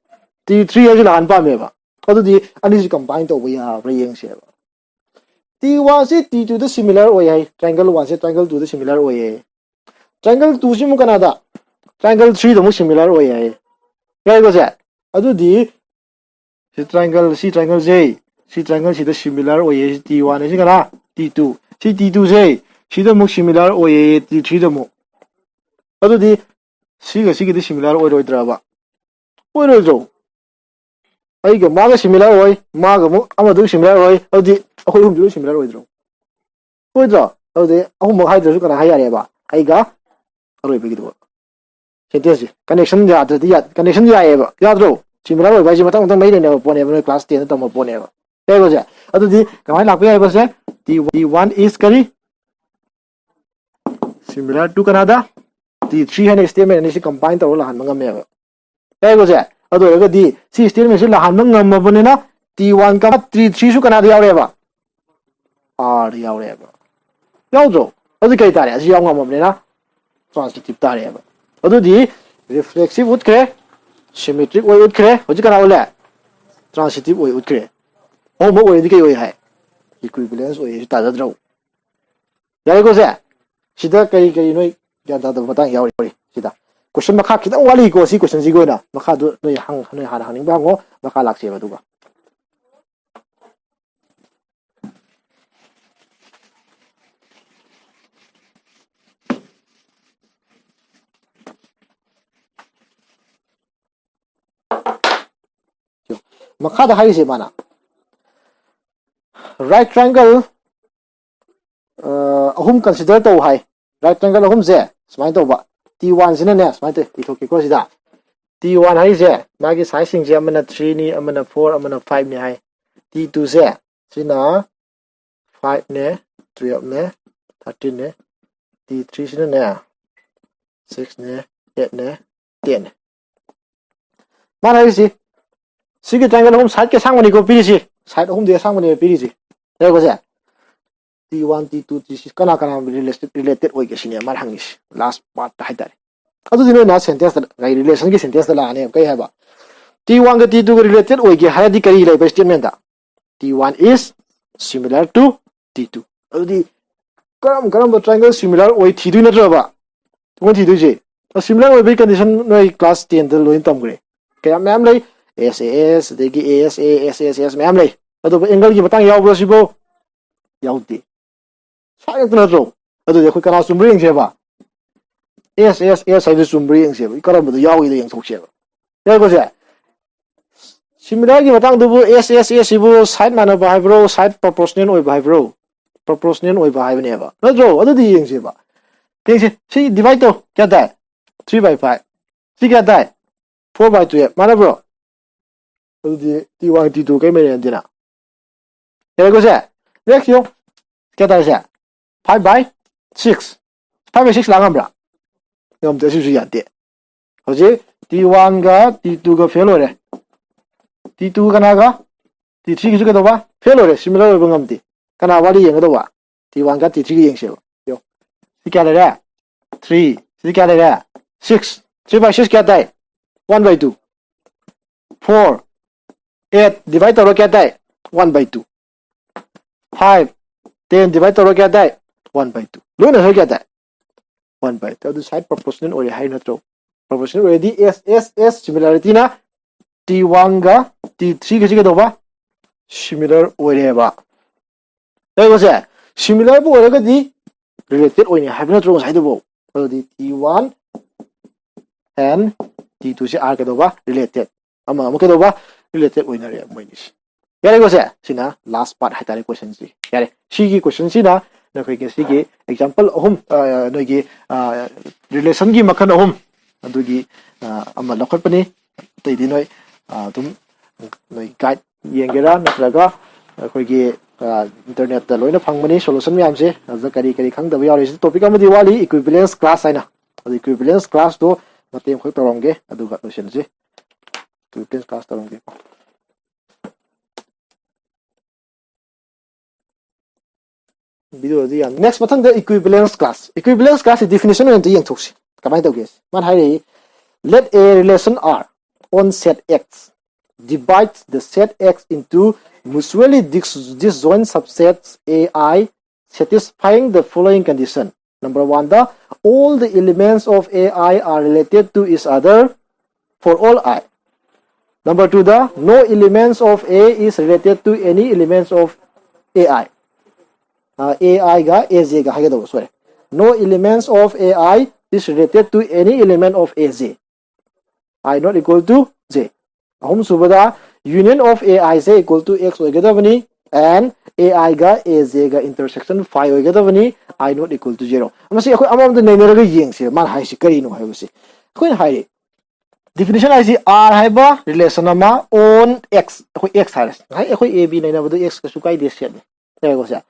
T three ꯍꯥꯏꯁꯤ ꯂꯥꯛꯍꯟ ꯄꯥꯝꯃꯦꯕ꯫ ꯑꯗꯨꯗꯤ ꯑꯅꯤꯁꯤ combine ꯇꯧꯕ ꯌꯥꯕ꯭ꯔꯥ ꯌꯦꯡꯁꯦꯕ꯫ T one ꯁꯤ T two ꯗ similar ꯑꯣꯏ ꯍꯥꯏ, triangle one ꯁꯦ triangle two ꯗ similar ꯑꯣꯏ ꯍꯥꯏ꯫ Triangle two ꯁꯤꯃꯨꯛ ꯀꯅꯥꯗ? Triangle three ꯗ ꯑꯃꯨꯛ similar ꯑꯣꯏ ꯍꯥꯏ꯫ ꯌꯥꯏꯀꯣ ꯁꯦ? ꯑꯗꯨꯗꯤ ꯁꯤ triangle, ꯁꯤ triangle ꯁꯦ, ꯁꯤ triangle ꯁꯤꯗ similar ꯑꯣꯏꯌꯦ꯫ ꯁꯤ T one ꯁꯤ ꯀꯅꯥ? T two꯫ ꯁꯤ T two ꯁꯦ ꯁꯤꯗ ꯑꯃꯨꯛ similar ꯑꯣꯏꯌꯦ, T three ꯗ ꯑꯃꯨꯛ꯫ ꯑꯗꯨꯗꯤ ꯁꯤꯒ ꯁꯤꯒꯗꯤ similar ꯑꯣꯏꯔꯣꯏꯗ꯭ꯔꯕ? ꯑꯣꯏꯔꯣꯏꯗ꯭ꯔꯣ? ꯑꯩꯒ ꯃꯥꯒ similar ꯑꯣꯏ, ꯃꯥꯒ ꯑꯃꯨꯛ ꯑꯃꯗꯨꯒ similar ꯑꯣꯏ, ꯑꯗꯨꯗꯤ ꯑꯩꯈꯣꯏ ꯑꯍꯨꯝꯗꯤ ꯂꯣꯏ similar ꯑꯣꯏꯗ꯭ꯔꯣ? ꯑꯣꯏꯗ꯭ꯔꯣ? ꯑꯗꯨꯗꯤ ꯑꯍꯨꯝꯃꯛ ꯍꯥꯏꯗ꯭ꯔꯁꯨ ꯀꯅꯥ ꯍꯥꯏ ꯌꯥꯔꯦꯕ? ꯑꯩꯒ ꯑꯔꯣꯏꯕꯒꯤꯗꯨꯒ꯫ Sentence ꯁꯦ connection ꯌꯥꯗ꯭ꯔꯗꯤ ꯌꯥ-, connection ꯌꯥꯏꯌꯦꯕ, ꯌꯥꯗ꯭ꯔꯣ? Similar ꯑꯣꯏꯕ ꯍꯥꯏꯁꯦ ꯃꯊꯪ ꯃꯊꯪ ꯃꯔꯤ ꯂꯩꯅꯕ ꯄꯣꯠꯅꯦꯕ, ꯅꯣꯏ class ten ꯗ ꯇꯝꯕ ꯄꯣꯠꯅꯦꯕ꯫ ꯌꯥꯏꯀꯣ ꯁꯦ? ꯑꯗꯨꯗꯤ ꯀꯃꯥꯏꯅ ꯂꯥꯛꯄ ꯌꯥꯏꯕ ꯁꯦ? T one is ꯀꯔꯤ? Similar to ꯀꯅꯥꯗ? T three ꯍꯥꯏꯅ statement ꯑꯅꯤꯁꯤ combine ꯇꯧꯔꯒ ꯂꯥꯛꯍꯟꯕ ꯉꯝꯃꯦꯕ꯫ ꯌꯥꯏꯀꯣ ꯁꯦ? ꯑꯗꯨ ꯑꯣꯏꯔꯒꯗꯤ ꯁꯤ statement ꯁꯤ ꯂꯥꯛꯍꯟꯕ ꯉꯝꯃꯕꯅꯤꯅ T one comma T three ꯁꯨ ꯀꯅꯥꯗ ꯌꯥꯎꯔꯦꯕ? R ꯗ ꯌꯥꯎꯔꯦꯕ꯫ ꯌꯥꯎꯗ꯭ꯔꯣ? ꯑꯗꯨꯗꯤ ꯀꯔꯤ ꯇꯥꯔꯦ? ꯑꯁꯤ ꯌꯥꯎ ꯉꯝꯃꯕꯅꯤꯅ transitive ꯇꯥꯔꯦꯕ꯫ ꯑꯗꯨꯗꯤ reflexive ꯎꯠꯈ꯭ꯔꯦ, symmetric ꯑꯣꯏ ꯎꯠꯈ꯭ꯔꯦ, ꯍꯧꯖꯤꯛ ꯀꯅꯥ ꯎꯠꯂꯦ? Transitive ꯑꯣꯏ ꯎꯠꯈ꯭ꯔꯦ꯫ ꯑꯍꯨꯝꯃꯛ ꯑꯣꯏꯔꯗꯤ ꯀꯩ ꯑꯣꯏ ꯍꯥꯏ? Equivalence ꯑꯣꯏ ꯍꯥꯏ, ꯇꯥꯖꯗ꯭ꯔꯣ? ꯌꯥꯔꯦꯀꯣ ꯁꯦ? ꯁꯤꯗ ꯀꯔꯤ ꯀꯔꯤ ꯅꯣꯏ ꯒ꯭ꯌꯥꯟ ꯇꯥꯗꯕ ꯃꯇꯥꯡ ꯌꯥꯎꯔꯤ ꯁꯤꯗ꯫ ꯀꯣꯏꯁꯟ ꯃꯈꯥ ꯈꯤꯇꯪ ꯋꯥꯠꯂꯤꯀꯣ, ꯁꯤ ꯀꯣꯏꯁꯟꯁꯤꯒꯤ ꯑꯣꯏꯅ꯫ ꯃꯈꯥꯗꯨ ꯅꯣꯏ ꯍꯪ-, ꯅꯣꯏ ꯍꯥꯟꯅ ꯍꯪꯅꯤꯡꯕ ꯍꯪꯉꯣ, ꯃꯈꯥ ꯂꯥꯛꯁꯦꯕ꯫ ꯑꯗꯨꯒ ꯃꯈꯥꯗ ꯍꯥꯏꯔꯤꯁꯦ ꯃꯥꯅ, right triangle ꯑꯍꯨꯝ consider ꯇꯧ ꯍꯥꯏ꯫ Right triangle ꯑꯍꯨꯝꯁꯦ ꯁꯨꯃꯥꯏꯅ ꯇꯧꯕ꯫ ꯇꯤ ꯋꯥꯟꯁꯤꯅꯅꯦ ꯁꯨꯃꯥꯏꯅ ꯇꯧ, ꯏꯊꯣꯛꯀꯦꯀꯣ ꯁꯤꯗ꯫ ꯇꯤ ꯋꯥꯟ ꯍꯥꯏꯔꯤꯁꯦ ꯃꯥꯒꯤ sideꯁꯤꯡꯁꯦ ꯑꯃꯅ threeꯅꯤ, ꯑꯃꯅ four, ꯑꯃꯅ fiveꯅꯤ ꯍꯥꯏ꯫ ꯇꯤ ꯇꯨꯁꯦ ꯁꯤꯅ fiveꯅꯦ, twelveꯅꯦ, thirteenꯅꯦ꯫ ꯇꯤ ꯊ꯭ꯔꯤꯁꯤꯅꯅꯦ sixꯅꯦ, eightꯅꯦ, tenꯅꯦ꯫ ꯃꯥꯅ ꯍꯥꯏꯔꯤꯁꯤ ꯁꯤꯒꯤ triangle ꯑꯍꯨꯝ side ꯀꯌꯥ ꯁꯥꯡꯕꯅꯤꯀꯣ ꯄꯤꯔꯤꯁꯤ? Side ꯑꯍꯨꯝꯗꯤ ꯑꯁꯥꯡꯕꯅꯦꯕ ꯄꯤꯔꯤꯁꯤ꯫ ꯌꯥꯏꯀꯣ ꯁꯦ? T one, T two, T three ꯀꯅꯥ ꯀꯅꯥ related, related ꯑꯣꯏꯒꯦ ꯁꯤꯅꯦ ꯃꯥꯅ ꯍꯪꯉꯤꯁꯤ, last partꯇ ꯍꯥꯏꯇꯥꯔꯦ꯫ ꯑꯗꯨꯗꯤ ꯅꯣꯏꯅ sentenceꯇ, relationꯒꯤ sentenceꯇ ꯂꯥꯛꯑꯅꯦꯕ꯫ ꯀꯩ ꯍꯥꯏꯕ? ꯇꯤ ꯋꯥꯟꯒ ꯇꯤ ꯇꯨꯒ related ꯑꯣꯏꯒꯦ ꯍꯥꯏꯔꯗꯤ ꯀꯔꯤ ꯂꯩꯕ statementꯇ? T one is similar to T two꯫ ꯑꯗꯨꯗꯤ ꯀꯔꯝ ꯀꯔꯝꯕ triangle similar ꯑꯣꯏ ꯊꯤꯗꯣꯏ ꯅꯠꯇ꯭ꯔꯕ? ꯃꯣꯏ ꯊꯤꯗꯣꯏꯁꯦ꯫ Similar ꯑꯣꯏꯕꯒꯤ condition ꯅꯣꯏ class tenꯗ ꯂꯣꯏꯅ ꯇꯝꯈ꯭ꯔꯦ꯫ ꯀꯌꯥ ꯃꯌꯥꯝ ꯂꯩ, S A S, ꯑꯗꯒꯤ A S A, S S S ꯃꯌꯥꯝ ꯂꯩ꯫ ꯑꯗꯨꯕꯨ angleꯒꯤ ꯃꯇꯥꯡ ꯌꯥꯎꯕ꯭ꯔꯥ ꯁꯤꯕꯨ? ꯌꯥꯎꯗꯦ꯫ Side ꯉꯥꯛꯇ ꯅꯠꯇ꯭ꯔꯣ? ꯑꯗꯨꯗꯤ ꯑꯩꯈꯣꯏ ꯀꯅꯥ ꯆꯨꯝꯕ꯭ꯔꯥ ꯌꯦꯡꯁꯦꯕ? S S S ꯍꯥꯏꯕꯗꯨ ꯆꯨꯝꯕ꯭ꯔꯥ ꯌꯦꯡꯁꯦꯕ꯫ ꯀꯔꯝꯕꯗ ꯌꯥꯎꯏꯗꯣ ꯌꯦꯡꯊꯣꯛꯁꯦꯕ꯫ ꯌꯥꯏꯀꯣ ꯁꯦ? Similarꯒꯤ ꯃꯇꯥꯡꯗꯨꯕꯨ S S S ꯁꯤꯕꯨ side ꯃꯥꯟꯅꯕ ꯍꯥꯏꯕ꯭ꯔꯣ, side proportional ꯑꯣꯏꯕ ꯍꯥꯏꯕ꯭ꯔꯣ? Proportional ꯑꯣꯏꯕ ꯍꯥꯏꯕꯅꯦꯕ꯫ ꯅꯠꯇ꯭ꯔꯣ? ꯑꯗꯨꯗꯤ ꯌꯦꯡꯁꯦꯕ꯫ ꯌꯦꯡꯁꯦ꯫ ꯁꯤ divide ꯇꯧ꯫ ꯀꯌꯥ ꯇꯥꯏ? Three by five꯫ ꯁꯤ ꯀꯌꯥ ꯇꯥꯏ? Four by twelve꯫ ꯃꯥꯟꯅꯕ꯭ꯔꯣ? ꯑꯗꯨꯗꯤ T one, T two ꯀꯩ ꯃꯔꯤ ꯂꯩꯅꯗꯦꯅ? ꯌꯥꯔꯦꯀꯣ ꯁꯦ? Next ꯌꯦꯡꯉꯨ꯫ ꯀꯌꯥ ꯇꯥꯔꯦ ꯁꯦ? Five by six꯫ Five by six ꯂꯥꯛ ꯉꯝꯕ꯭ꯔꯥ? ꯉꯝꯗꯦ, ꯑꯁꯤꯁꯨ ꯌꯥꯗꯦ꯫ ꯍꯧꯖꯤꯛ T oneꯒ T twoꯒ fail ꯑꯣꯏꯔꯦ꯫ T two ꯀꯅꯥꯒ? T threeꯒꯤꯁꯨ ꯀꯩꯗꯧꯕ? Fail ꯑꯣꯏꯔꯦ, similar ꯑꯣꯏꯕ ꯉꯝꯗꯦ꯫ ꯀꯅꯥ ꯋꯥꯠꯂꯤ ꯌꯦꯡꯒꯗꯧꯕ? T oneꯒ T threeꯒ ꯌꯦꯡꯁꯦꯕ꯫ ꯌꯦꯡꯉꯨ꯫ ꯁꯤ ꯀꯌꯥ ꯂꯩꯔꯦ? Three꯫ ꯁꯤ ꯀꯌꯥ ꯂꯩꯔꯦ? Six꯫ Three by six ꯀꯌꯥ ꯇꯥꯏ? One by two꯫ Four꯫ Eight divide ꯇꯧꯔ ꯀꯌꯥ ꯇꯥꯏ? One by two꯫ Five꯫ Ten divide ꯇꯧꯔ ꯀꯌꯥ ꯇꯥꯏ? One by two꯫ ꯂꯣꯏꯅ ꯁꯔꯨꯛ ꯀꯌꯥ ꯇꯥꯏ? one by two, ꯑꯗꯨ side proportional ꯑꯣꯏꯔꯦ ꯍꯥꯏ ꯅꯠꯇ꯭ꯔꯣ? Proportional ꯑꯣꯏꯔꯗꯤ S S S similarity ꯅ T one ꯒ T three ꯒꯁꯤ ꯀꯩꯗꯧꯕ? Similar ꯑꯣꯏꯔꯦꯕ꯫ ꯂꯩꯕꯁꯦ similar ꯕꯨ ꯑꯣꯏꯔꯒꯗꯤ related ꯑꯣꯏꯅꯤ ꯍꯥꯏꯕ ꯅꯠꯇ꯭ꯔꯣ ꯉꯁꯥꯏꯗꯨꯕꯨ? ꯑꯗꯨꯗꯤ T one and T two say are ꯀꯩꯗꯧꯕ? Related꯫ ꯑꯃ ꯑꯃ ꯀꯩꯗꯧꯕ? Related ꯑꯣꯏꯅꯔꯦ ꯃꯣꯏꯅꯤꯁꯦ꯫ ꯌꯥꯔꯦꯀꯣ ꯁꯦ? ꯁꯤꯅ last part ꯍꯥꯏꯇꯥꯔꯦ question ꯁꯤ꯫ ꯌꯥꯔꯦ꯫ ꯁꯤꯒꯤ question ꯁꯤꯅ ꯅꯈꯣꯏꯒꯤ ꯁꯤꯒꯤ example ꯑꯍꯨꯝ, ꯑ, ꯅꯣꯏꯒꯤ, ꯑ, relation ꯒꯤ ꯃꯈꯜ ꯑꯍꯨꯝ ꯑꯗꯨꯒꯤ, ꯑ, ꯑꯃ ꯂꯧꯈꯠꯄꯅꯤ꯫ ꯑꯇꯩꯗꯤ ꯅꯣꯏ, ꯑ, ꯑꯗꯨꯝ ꯅꯣꯏ guide ꯌꯦꯡꯒꯦꯔꯥ ꯅꯠꯇ꯭ꯔꯒ ꯑꯩꯈꯣꯏꯒꯤ, ꯑ, internet ꯇ ꯂꯣꯏꯅ ꯐꯪꯕꯅꯤ solution ꯃꯌꯥꯝꯁꯦ꯫ ꯑꯗꯨꯗ ꯀꯔꯤ ꯀꯔꯤ ꯈꯪꯗꯕ ꯌꯥꯎꯔꯤ? ꯁꯤ topic ꯑꯃꯗꯤ ꯋꯥꯠꯂꯤ, equivalence class ꯍꯥꯏꯅ꯫ ꯑꯗꯨ equivalence class ꯇꯣ ꯃꯇꯦꯛ ꯑꯃꯈꯛ ꯇꯧꯔꯝꯒꯦ, ꯑꯗꯨꯒ ꯂꯣꯏꯁꯤꯟꯁꯤ꯫ Equivalence class ꯇꯧꯔꯝꯒꯦ꯫ Video ꯁꯤ ꯌꯥꯝ, next ꯃꯊꯪꯗ equivalence class꯫ Equivalence class ꯀꯤ definition ꯑꯣꯏꯅ ꯑꯝꯇ ꯌꯦꯡꯊꯣꯛꯁꯤ꯫ ꯀꯃꯥꯏꯅ ꯇꯧꯒꯦ? ꯃꯥꯅ ꯍꯥꯏꯔꯛꯏ, "Let a relation R on set X divide the set X into mutually dis-, disjoint subsets A I satisfying the following condition." Number one, the all the elements of A I are related to each other for all I. Number two, the no elements of A is related to any elements of A I. ꯑ, A I ꯒ A J ꯒ ꯍꯥꯏꯒꯗꯧꯕ, sorry. No elements of A I is related to any element of A J. I not equal to J. ꯑꯍꯨꯝꯁꯨꯕꯗ, union of A I say equal to X ꯑꯣꯏꯒꯗꯕꯅꯤ, and A I ꯒ A J ꯒ intersection phi ꯑꯣꯏꯒꯗꯕꯅꯤ, I not equal to zero. ꯃꯁꯤ ꯑꯩꯈꯣꯏ ꯑꯃꯃꯝꯗ ꯅꯩꯅꯔꯒ ꯌꯦꯡꯁꯦ, ꯃꯥꯅ ꯍꯥꯏꯁꯤ ꯀꯔꯤꯅꯣ ꯍꯥꯏꯕꯁꯤ꯫ ꯑꯩꯈꯣꯏꯅ ꯍꯥꯏꯔꯤ, definition ꯍꯥꯏꯁꯤ R ꯍꯥꯏꯕ relation ꯑꯃ on X, ꯑꯩꯈꯣꯏ X ꯍꯥꯏꯔꯁꯤ꯫ ꯉꯁꯥꯏ ꯑꯩꯈꯣꯏ A B ꯅꯩꯅꯕꯗ X ꯀꯩꯁꯨ ꯀꯥꯏꯗꯦ setꯅꯤ꯫ ꯌꯥꯔꯦꯀꯣ ꯁꯦ?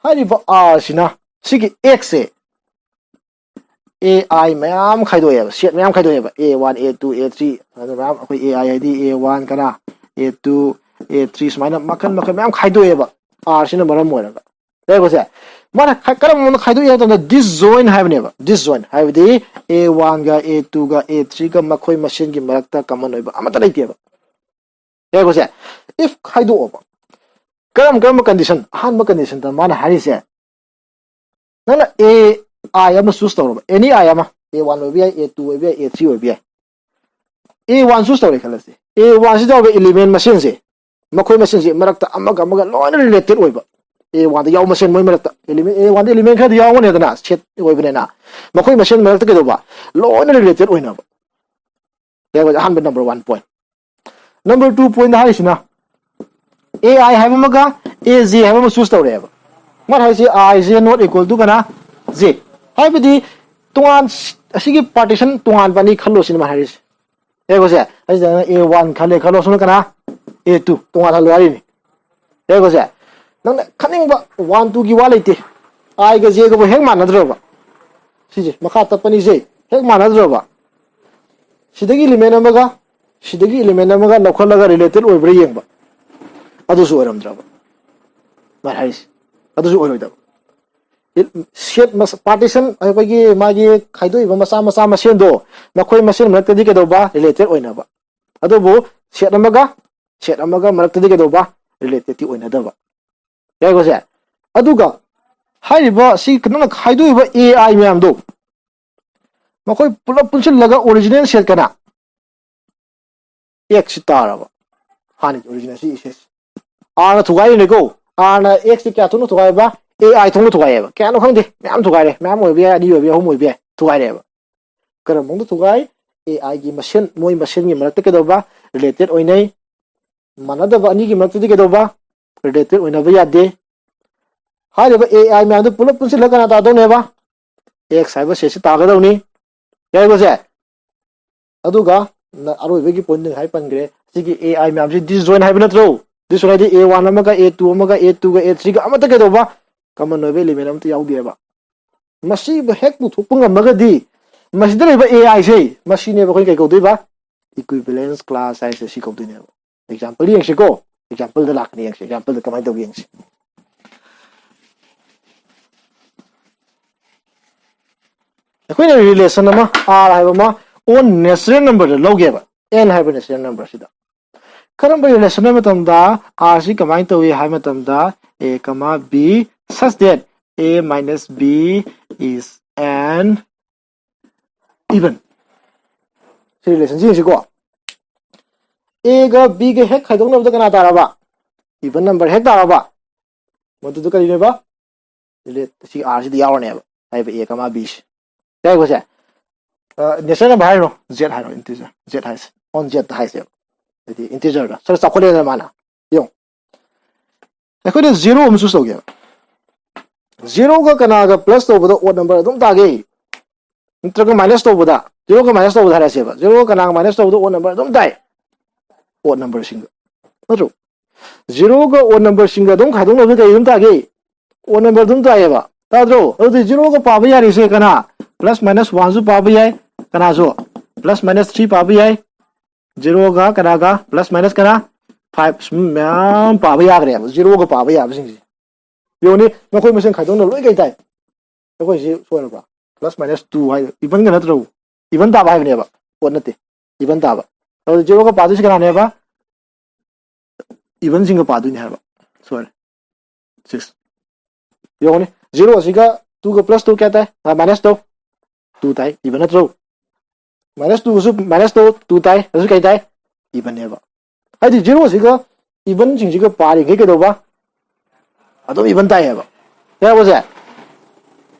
ꯍꯥꯏꯔꯤꯕ R ꯁꯤꯅ ꯁꯤꯒꯤ X ꯁꯦ A I ꯃꯌꯥꯝ ꯈꯥꯏꯗꯣꯛꯑꯦꯕ, set ꯃꯌꯥꯝ ꯈꯥꯏꯗꯣꯛꯑꯦꯕ, A one, A two, A three, ꯑꯗꯨ ꯃꯌꯥꯝ ꯑꯩꯈꯣꯏ A I ꯍꯥꯏꯗꯤ A one ꯀꯅꯥ, A two, A three ꯁꯨꯃꯥꯏꯅ ꯃꯈꯜ ꯃꯈꯜ ꯃꯌꯥꯝ ꯈꯥꯏꯗꯣꯛꯑꯦꯕ, R ꯁꯤꯅ ꯃꯔꯝ ꯑꯣꯏꯔꯒ꯫ ꯌꯥꯔꯦꯀꯣ ꯁꯦ? ꯃꯥꯅ ꯈ-, ꯀꯔꯝꯕ ꯃꯑꯣꯡꯗ ꯈꯥꯏꯗꯣꯛꯏ ꯍꯥꯏꯕ ꯃꯇꯝꯗ disjoint ꯍꯥꯏꯕꯅꯦꯕ꯫ Disjoint ꯍꯥꯏꯕꯗꯤ A one ꯒ A two ꯒ A three ꯒ ꯃꯈꯣꯏ ꯃꯁꯦꯟꯒꯤ ꯃꯔꯛꯇ common ꯑꯣꯏꯕ ꯑꯃꯠꯇ ꯂꯩꯇꯦꯕ꯫ ꯌꯥꯔꯦꯀꯣ ꯁꯦ? If ꯈꯥꯏꯗꯣꯛꯑꯕ, ꯀꯔꯝ ꯀꯔꯝꯕ condition? ꯑꯍꯥꯟꯕ condition ꯗ ꯃꯥꯅ ꯍꯥꯏꯔꯤꯁꯦ, ꯅꯪꯅ A I ꯑꯃ choose ꯇꯧꯔꯕ, any I ꯑꯃ, A one ꯑꯣꯏꯕ ꯌꯥꯏ, A two ꯑꯣꯏꯕ ꯌꯥꯏ, A three ꯑꯣꯏꯕ ꯌꯥꯏ꯫ A one choose ꯇꯧꯔꯦ ꯈꯜꯂꯁꯤ, A one ꯁꯤꯗ ꯌꯥꯎꯕ element ꯃꯁꯦꯟꯁꯦ, ꯃꯈꯣꯏ ꯃꯁꯦꯟꯁꯦ ꯃꯔꯛꯇ ꯑꯃꯒ ꯑꯃꯒ ꯂꯣꯏꯅ related ꯑꯣꯏꯕ꯫ A one ꯗ ꯌꯥꯎꯕ ꯃꯁꯦꯟ ꯃꯣꯏ ꯃꯔꯛꯇ element, A one the element ꯈꯔꯗꯤ ꯌꯥꯎꯒꯅꯤꯗꯅ, set ꯑꯣꯏꯕꯅꯤꯅ, ꯃꯈꯣꯏ ꯃꯁꯦꯟ ꯃꯔꯛꯇ ꯀꯩꯗꯧꯕ? ꯂꯣꯏꯅ related ꯑꯣꯏꯅꯕ꯫ ꯌꯥꯏ, ꯑꯍꯥꯟꯕ number one point꯫ Number two point ꯍꯥꯏꯔꯤꯁꯤꯅ, A I ꯍꯥꯏꯕ ꯑꯃꯒ A J ꯍꯥꯏꯕ ꯑꯃ choose ꯇꯧꯔꯛꯑꯦꯕ꯫ ꯃꯥꯅ ꯍꯥꯏꯁꯤ I J not equal to ꯀꯅꯥ? J꯫ ꯍꯥꯏꯕꯗꯤ ꯇꯣꯉꯥꯟ, ꯑꯁꯤꯒꯤ partition ꯇꯣꯉꯥꯟꯕ ꯑꯅꯤ ꯈꯜꯂꯣ ꯁꯤꯅꯤ ꯃꯥꯅ ꯍꯥꯏꯔꯤꯁꯦ꯫ ꯌꯥꯏꯀꯣ ꯁꯦ? ꯑꯁꯤꯗ ꯑꯩꯅ A one ꯈꯜꯂꯦ ꯈꯜꯂꯣ, ꯁꯣꯝꯗ ꯀꯅꯥ? A two꯫ ꯇꯣꯉꯥꯟꯍꯜꯂꯣ ꯍꯥꯏꯔꯤꯅꯤ꯫ ꯌꯥꯏꯀꯣ ꯁꯦ? ꯅꯪꯅ ꯈꯟꯅꯤꯡꯕ one two ꯒꯤ ꯋꯥ ꯂꯩꯇꯦ꯫ I ꯒ J ꯒꯕꯨ ꯍꯦꯛ ꯃꯥꯟꯅꯗ꯭ꯔꯕ? ꯁꯤꯁꯦ ꯃꯈꯥ ꯇꯞꯄꯅꯤꯁꯦ ꯍꯦꯛ ꯃꯥꯟꯅꯗ꯭ꯔꯕ? ꯁꯤꯗꯒꯤ element ꯑꯃꯒ ꯁꯤꯗꯒꯤ element ꯑꯃꯒ ꯂꯧꯈꯠꯂꯒ related ꯑꯣꯏꯕ꯭ꯔꯥ ꯌꯦꯡꯕ꯫ ꯑꯗꯨꯁꯨ ꯑꯣꯏꯔꯝꯗ꯭ꯔꯕ꯫ ꯃꯥꯅ ꯍꯥꯏꯔꯤꯁꯦ꯫ ꯑꯗꯨꯁꯨ ꯑꯣꯏꯔꯣꯏꯗꯕ꯫ Set ꯃꯁ-, partition ꯑꯩꯈꯣꯏꯒꯤ ꯃꯥꯒꯤ ꯈꯥꯏꯗꯣꯛꯏꯕ ꯃꯆꯥ ꯃꯆꯥ ꯃꯁꯦꯟꯗꯣ ꯃꯈꯣꯏ ꯃꯁꯦꯟ ꯃꯔꯛꯇꯗꯤ ꯀꯩꯗꯧꯕ? Related ꯑꯣꯏꯅꯕ꯫ ꯑꯗꯨꯕꯨ set ꯑꯃꯒ set ꯑꯃꯒ ꯃꯔꯛꯇꯗꯤ ꯀꯩꯗꯧꯕ? Related ꯇꯤ ꯑꯣꯏꯅꯗꯕ꯫ ꯌꯥꯏꯀꯣ ꯁꯦ? ꯑꯗꯨꯒ ꯍꯥꯏꯔꯤꯕ ꯁꯤ ꯅꯪꯅ ꯈꯥꯏꯗꯣꯛꯏꯕ A I ꯃꯌꯥꯝꯗꯣ ꯃꯈꯣꯏ ꯄꯨꯂꯞ ꯄꯨꯟꯁꯤꯜꯂꯒ original set ꯀꯅꯥ? X ꯁꯤ ꯇꯥꯔꯕ꯫ ꯍꯥꯟꯅꯒꯤ original ꯁꯤ ꯏꯁꯦ꯫ R ꯅ ꯊꯨꯒꯥꯏꯔꯤꯅꯦꯀꯣ꯫ R ꯅ X ꯁꯤ ꯀꯌꯥ ꯊꯣꯛꯅ ꯊꯨꯒꯥꯏꯕ? A I ꯊꯣꯛꯅ ꯊꯨꯒꯥꯏꯌꯦꯕ꯫ ꯀꯌꯥꯅꯣ ꯈꯪꯗꯦ꯫ ꯃꯌꯥꯝ ꯊꯨꯒꯥꯏꯔꯦ꯫ ꯃꯌꯥꯝ ꯑꯣꯏꯕ ꯌꯥꯏ, ꯑꯅꯤ ꯑꯣꯏꯕ ꯌꯥꯏ, ꯑꯍꯨꯝ ꯑꯣꯏꯕ ꯌꯥꯏ꯫ ꯊꯨꯒꯥꯏꯔꯦꯕ꯫ ꯀꯔꯝꯕ ꯃꯑꯣꯡꯗ ꯊꯨꯒꯥꯏ? A I ꯒꯤ ꯃꯁꯦꯟ, ꯃꯣꯏ ꯃꯁꯦꯟꯒꯤ ꯃꯔꯛꯇ ꯀꯩꯗꯧꯕ? Related ꯑꯣꯏꯅꯩ꯫ ꯃꯥꯟꯅꯗꯕ ꯑꯅꯤꯒꯤ ꯃꯔꯛꯇꯗꯤ ꯀꯩꯗꯧꯕ? Related ꯑꯣꯏꯅꯕ ꯌꯥꯗꯦ꯫ ꯍꯥꯏꯔꯤꯕ A I ꯃꯌꯥꯝꯗꯨ ꯄꯨꯂꯞ ꯄꯨꯟꯁꯤꯜꯂꯒ ꯀꯅꯥ ꯇꯥꯗꯧꯅꯦꯕ? X ꯍꯥꯏꯕ set ꯁꯤ ꯇꯥꯒꯗꯧꯅꯤ꯫ ꯌꯥꯏꯀꯣ ꯁꯦ? ꯑꯗꯨꯒ ꯅ-, ꯑꯔꯣꯏꯕꯒꯤ point ꯉꯁꯥꯏ ꯄꯟꯈ꯭ꯔꯦ꯫ ꯁꯤꯒꯤ A I ꯃꯌꯥꯝꯁꯤ disjoint ꯍꯥꯏꯕ ꯅꯠꯇ꯭ꯔꯣ? Disjoint ꯍꯥꯏꯗꯤ A one ꯑꯃꯒ A two ꯑꯃꯒ A two ꯒ A three ꯒ ꯑꯃꯠꯇ ꯀꯩꯗꯧꯕ? Common ꯑꯣꯏꯕ element ꯑꯃꯠꯇ ꯌꯥꯎꯗꯦꯕ꯫ ꯃꯁꯤ ꯍꯦꯛ ꯄꯨꯊꯣꯛꯄ ꯉꯝꯃꯒꯗꯤ ꯃꯁꯤꯗ ꯂꯩꯕ A I ꯁꯦ, ꯃꯁꯤꯅꯦꯕ ꯑꯩꯈꯣꯏꯅ ꯀꯩ ꯀꯧꯗꯣꯏꯕ? Equivalence class ꯍꯥꯏꯁꯦ ꯁꯤ ꯀꯧꯗꯣꯏꯅꯦꯕ꯫ Example ꯗ ꯌꯦꯡꯁꯤꯀꯣ꯫ Example ꯗ ꯂꯥꯛꯀꯅꯤ ꯌꯦꯡꯁꯤ꯫ Example ꯗ ꯀꯃꯥꯏꯅ ꯇꯧꯒꯦ ꯌꯦꯡꯁꯤ꯫ ꯑꯩꯈꯣꯏꯅ relation ꯑꯃ, R ꯍꯥꯏꯕ ꯑꯃ on natural number the ꯂꯧꯒꯦꯕ, N ꯍꯥꯏꯕ natural number ꯁꯤꯗ꯫ ꯀꯔꯝꯕ relation ꯍꯥꯏꯕ ꯃꯇꯝꯗ R ꯁꯤ ꯀꯃꯥꯏꯅ ꯇꯧꯏ ꯍꯥꯏꯕ ꯃꯇꯝꯗ, A, B such that A minus B is an even. ꯁꯤ ꯔꯤꯂꯦꯁꯟꯁꯤ ꯌꯦꯡꯁꯤꯀꯣ꯫ ꯑꯦꯒ ꯕꯤꯒ ꯍꯦꯛ ꯈꯥꯏꯗꯣꯛꯅꯕꯗ ꯀꯅꯥ ꯇꯥꯔꯕ? Even number ꯍꯦꯛ ꯇꯥꯔꯕ? ꯃꯗꯨꯗ ꯀꯔꯤꯅꯦꯕ? ꯁꯤ ꯑꯥꯔꯁꯤꯗ ꯌꯥꯎꯔꯅꯦꯕ꯫ ꯍꯥꯏꯕ ꯑꯦ ꯀꯃꯥ ꯕꯤꯁꯤ꯫ ꯌꯥꯏꯀꯣ ꯁꯦ? ꯅꯦꯆꯔ ꯅꯝꯕꯔ ꯍꯥꯏꯔꯣ, ꯖꯦꯠ ꯍꯥꯏꯔꯣ, ꯏꯟꯇꯤꯖꯔ ꯖꯦꯠ ꯍꯥꯏꯁꯦ, ꯑꯣꯟ ꯖꯦꯠ ꯍꯥꯏꯁꯦꯕ꯫ ꯍꯥꯏꯗꯤ ꯏꯟꯇꯤꯖꯔꯗ ꯈꯔ ꯆꯥꯎꯈꯠꯂꯦꯗꯅ ꯃꯥꯅ꯫ ꯌꯦꯡꯉꯣ, ꯑꯩꯈꯣꯏꯅ ꯖꯤꯔꯣ ꯑꯃ ꯆꯨꯁ ꯇꯧꯒꯦꯕ꯫ ꯖꯤꯔꯣꯒ ꯀꯅꯥꯒ ꯄ꯭ꯂꯁ ꯇꯧꯕꯗ ꯑꯣꯠ ꯅꯝꯕꯔ ꯑꯗꯨꯝ ꯇꯥꯒꯦ? ꯅꯠꯇ꯭ꯔꯒ ꯃꯥꯏꯅꯁ ꯇꯧꯕꯗ? ꯖꯤꯔꯣꯒ ꯃꯥꯏꯅꯁ ꯇꯧꯕꯗ ꯍꯥꯏꯔꯁꯦꯕ꯫ ꯖꯤꯔꯣꯒ ꯀꯅꯥꯒ ꯃꯥꯏꯅꯁ ꯇꯧꯕꯗ ꯑꯣꯠ ꯅꯝꯕꯔ ꯑꯗꯨꯝ ꯇꯥꯏ? ꯑꯣꯠ ꯅꯝꯕꯔꯁꯤꯡꯗ꯫ ꯅꯠꯇ꯭ꯔꯣ? ꯖꯤꯔꯣꯒ ꯑꯣꯠ ꯅꯝꯕꯔꯁꯤꯡꯒ ꯑꯗꯨꯝ ꯈꯥꯏꯗꯣꯛꯅꯕꯗ ꯀꯩ ꯑꯗꯨꯝ ꯇꯥꯒꯦ? ꯑꯣꯠ ꯅꯝꯕꯔ ꯑꯗꯨꯝ ꯇꯥꯏꯌꯦꯕ꯫ ꯇꯥꯗ꯭ꯔꯣ? ꯑꯗꯨꯗꯤ ꯖꯤꯔꯣꯒ ꯄꯥꯕ ꯌꯥꯔꯤꯁꯦ ꯀꯅꯥ? ꯄ꯭ꯂꯁ ꯃꯥꯏꯅꯁ ꯋꯥꯟꯁꯨ ꯄꯥꯕ ꯌꯥꯏ꯫ ꯀꯅꯥꯁꯨ? ꯄ꯭ꯂꯁ ꯃꯥꯏꯅꯁ ꯊ꯭ꯔꯤ ꯄꯥꯕ ꯌꯥꯏ꯫ ꯖꯤꯔꯣꯒ ꯀꯅꯥꯒ? ꯄ꯭ꯂꯁ ꯃꯥꯏꯅꯁ ꯀꯅꯥ? ꯐꯥꯏꯚ꯫ ꯁꯨꯝ ꯃꯌꯥꯝ ꯄꯥꯕ ꯌꯥꯈ꯭ꯔꯦꯕ, ꯖꯤꯔꯣꯒ ꯄꯥꯕ ꯌꯥꯕꯁꯤꯡꯁꯦ꯫ ꯌꯦꯡꯉꯨꯅꯦ, ꯃꯈꯣꯏ ꯃꯁꯦꯟ ꯈꯥꯏꯗꯣꯛꯅ ꯂꯣꯏ ꯀꯩ ꯇꯥꯏ? ꯑꯩꯈꯣꯏꯁꯤ ꯁꯣꯏꯔꯕ꯭ꯔꯥ? ꯄ꯭ꯂꯁ ꯃꯥꯏꯅꯁ ꯇꯨ ꯍꯥꯏ, ꯏꯚꯟꯒ ꯅꯠꯇ꯭ꯔꯣ? ꯏꯚꯟ ꯇꯥꯕ ꯍꯥꯏꯕꯅꯦꯕ, ꯄꯣꯠ ꯅꯠꯇꯦ꯫ ꯏꯚꯟ ꯇꯥꯕ꯫ ꯑꯗꯨ ꯖꯤꯔꯣꯒ ꯄꯥꯗꯣꯏꯁꯤ ꯀꯅꯥꯅꯦꯕ? ꯏꯚꯟꯁꯤꯡꯒ ꯄꯥꯗꯣꯏꯅꯦ ꯍꯥꯏꯕ꯫ ꯁꯣꯏꯔꯦ꯫ ꯁꯤꯛꯁ꯫ ꯌꯦꯡꯉꯨꯅꯦ, ꯖꯤꯔꯣ ꯑꯁꯤꯒ ꯇꯨꯒ ꯄ꯭ꯂꯁ ꯇꯨ ꯀꯌꯥ ꯇꯥꯏ? Minus two. ꯇꯨ ꯇꯥꯏ, ꯏꯚꯟ ꯅꯠꯇ꯭ꯔꯣ? ꯃꯥꯏꯅꯁ ꯇꯨꯒꯁꯨ ꯃꯥꯏꯅꯁ ꯇꯨ, ꯇꯨ ꯇꯥꯏ, ꯑꯗꯨꯁꯨ ꯀꯩ ꯇꯥꯏ? ꯏꯚꯟꯅꯦꯕ꯫ ꯍꯥꯏꯗꯤ ꯖꯤꯔꯣꯁꯤꯒ ꯏꯚꯟꯁꯤꯡꯁꯤꯒ ꯄꯥꯔꯤꯈꯩ ꯀꯩꯗꯧꯕ? ꯑꯗꯨꯝ ꯏꯚꯟ ꯇꯥꯏꯌꯦꯕ꯫ ꯌꯥꯔꯕꯣ ꯁꯦ?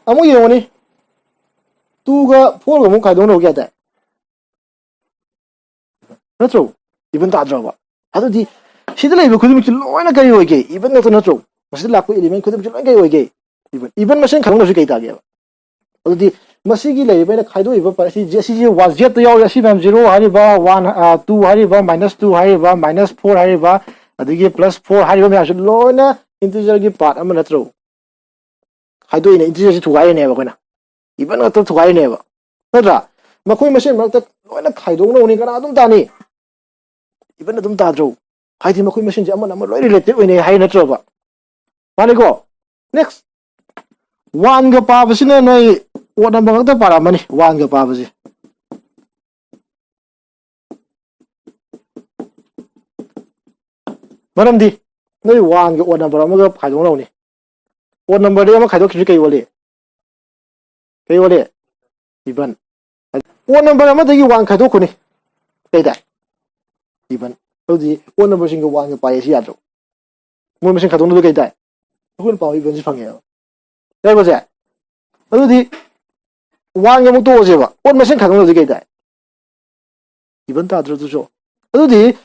ꯑꯃꯨꯛ ꯌꯦꯡꯉꯨꯅꯤ, ꯇꯨꯒ ꯐꯣꯔꯒ ꯑꯃꯨꯛ ꯈꯥꯏꯗꯣꯛꯅꯕ ꯀꯌꯥ ꯇꯥꯏ? ꯅꯠꯇ꯭ꯔꯣ? ꯏꯚꯟ ꯇꯥꯗ꯭ꯔꯕ? ꯑꯗꯨꯗꯤ ꯁꯤꯗ ꯂꯩꯔꯤꯕ ꯈꯨꯗꯤꯡꯃꯛꯁꯤ ꯂꯣꯏꯅ ꯀꯔꯤ ꯑꯣꯏꯒꯦ? ꯏꯚꯟ ꯉꯥꯛꯇ ꯅꯠꯇ꯭ꯔꯣ? ꯃꯁꯤꯗ ꯂꯥꯛꯄ ꯏꯂꯤꯃꯦꯟ ꯈꯨꯗꯤꯡꯃꯛꯁꯤ ꯂꯣꯏꯅ ꯀꯔꯤ ꯑꯣꯏꯒꯦ? ꯏꯚꯟ꯫ ꯏꯚꯟ ꯃꯁꯦꯟ ꯈꯥꯏꯗꯣꯛꯅꯕꯁꯤ ꯀꯩ ꯇꯥꯒꯦꯕ? ꯑꯗꯨꯗꯤ ꯃꯁꯤꯒꯤ ꯂꯩꯔꯤꯕ ꯑꯩꯅ ꯈꯥꯏꯗꯣꯛꯏꯕ ꯄ-, ꯑꯁꯤ, ꯑꯁꯤꯁꯦ ꯋꯥꯟ ꯖꯦꯠꯇ ꯌꯥꯎꯔꯤ, ꯑꯁꯤ ꯃꯌꯥꯝ ꯖꯤꯔꯣ ꯍꯥꯏꯔꯤꯕ, ꯋꯥꯟ, ꯑ, ꯇꯨ ꯍꯥꯏꯔꯤꯕ, ꯃꯥꯏꯅꯁ ꯇꯨ ꯍꯥꯏꯔꯤꯕ, ꯃꯥꯏꯅꯁ ꯐꯣꯔ ꯍꯥꯏꯔꯤꯕ, ꯑꯗꯒꯤ ꯄ꯭ꯂꯁ ꯐꯣꯔ ꯍꯥꯏꯔꯤꯕ ꯃꯌꯥꯝꯁꯤ ꯂꯣꯏꯅ ꯏꯟꯇꯤꯖꯔꯒꯤ ꯄꯥꯔꯠ ꯑꯃ ꯅꯠꯇ꯭ꯔꯣ? ꯈꯥꯏꯗꯣꯛꯏꯅꯦ, ꯏꯟꯇꯤꯖꯔꯁꯤ ꯊꯨꯒꯥꯏꯔꯤꯅꯦꯕ ꯑꯩꯈꯣꯏꯅ, ꯏꯚꯟ ꯉꯥꯛꯇ ꯊꯨꯒꯥꯏꯔꯤꯅꯦꯕ, ꯅꯠꯇ꯭ꯔꯥ? ꯃꯈꯣꯏ ꯃꯁꯦꯟ ꯃꯔꯛꯇ ꯂꯣꯏꯅ ꯈꯥꯏꯗꯣꯛꯅꯕꯅꯤ, ꯀꯅꯥ ꯑꯗꯨꯝ ꯇꯥꯅꯤ? ꯏꯚꯟ ꯑꯗꯨꯝ ꯇꯥꯗ꯭ꯔꯣ? ꯍꯥꯏꯗꯤ ꯃꯈꯣꯏ ꯃꯁꯦꯟꯁꯦ ꯑꯃꯅ ꯑꯃ ꯂꯣꯏ ꯔꯤꯂꯦꯇꯦꯠ ꯑꯣꯏꯅꯩ ꯍꯥꯏ ꯅꯠꯇ꯭ꯔꯣꯕ? ꯃꯥꯅꯤꯀꯣ? ꯅꯦꯛꯁ, ꯋꯥꯟꯒ ꯄꯥꯕꯁꯤꯅ ꯅꯣꯏ ꯑꯣꯠ ꯅꯝꯕꯔ ꯉꯥꯛꯇ ꯄꯥꯔꯛꯑꯃꯅꯤ, ꯋꯥꯟꯒ ꯄꯥꯕꯁꯦ꯫ ꯃꯔꯝꯗꯤ ꯅꯣꯏ ꯋꯥꯟꯒ ꯑꯣꯠ ꯅꯝꯕꯔ ꯑꯃꯒ ꯈꯥꯏꯗꯣꯛꯅꯧꯅꯤ꯫ ꯑꯣꯗ ꯅꯝꯕꯔꯗꯒꯤ ꯑꯃ ꯈꯥꯏꯗꯣꯛꯈꯤꯕꯁꯤ ꯀꯩ ꯑꯣꯜꯂꯤ? ꯀꯩ ꯑꯣꯜꯂꯤ? Even. ꯑꯣꯗ ꯅꯝꯕꯔ ꯑꯃꯗꯒꯤ ꯋꯥꯟ ꯈꯥꯏꯗꯣꯛꯈꯣꯅꯤ, ꯀꯩ ꯇꯥꯏ? Even. ꯑꯗꯨꯗꯤ ꯑꯣꯗ ꯅꯝꯕꯔꯁꯤꯡꯒ ꯋꯥꯟꯒ ꯄꯥꯏ ꯁꯤ ꯌꯥꯗ꯭ꯔꯣ? ꯃꯣꯏ ꯃꯁꯤꯡ ꯈꯥꯏꯗꯣꯛꯅꯕꯗ ꯀꯩ ꯇꯥꯏ? ꯑꯩꯈꯣꯏꯅ ꯄꯥꯝꯕ even ꯁꯤ ꯐꯪꯉꯦꯕ꯫ ꯌꯥꯏꯀꯣ ꯁꯦ? ꯑꯗꯨꯗꯤ ꯋꯥꯟꯒꯤ ꯑꯃꯨꯛ ꯇꯣꯛꯑꯁꯦꯕ, ꯑꯣꯗ ꯃꯁꯤꯡ ꯈꯥꯏꯗꯣꯛꯅꯕꯗꯤ ꯀꯩ ꯇꯥꯏ? Even ꯇꯥꯗ꯭ꯔꯣ ꯑꯗꯨꯁꯨ? ꯑꯗꯨꯗꯤ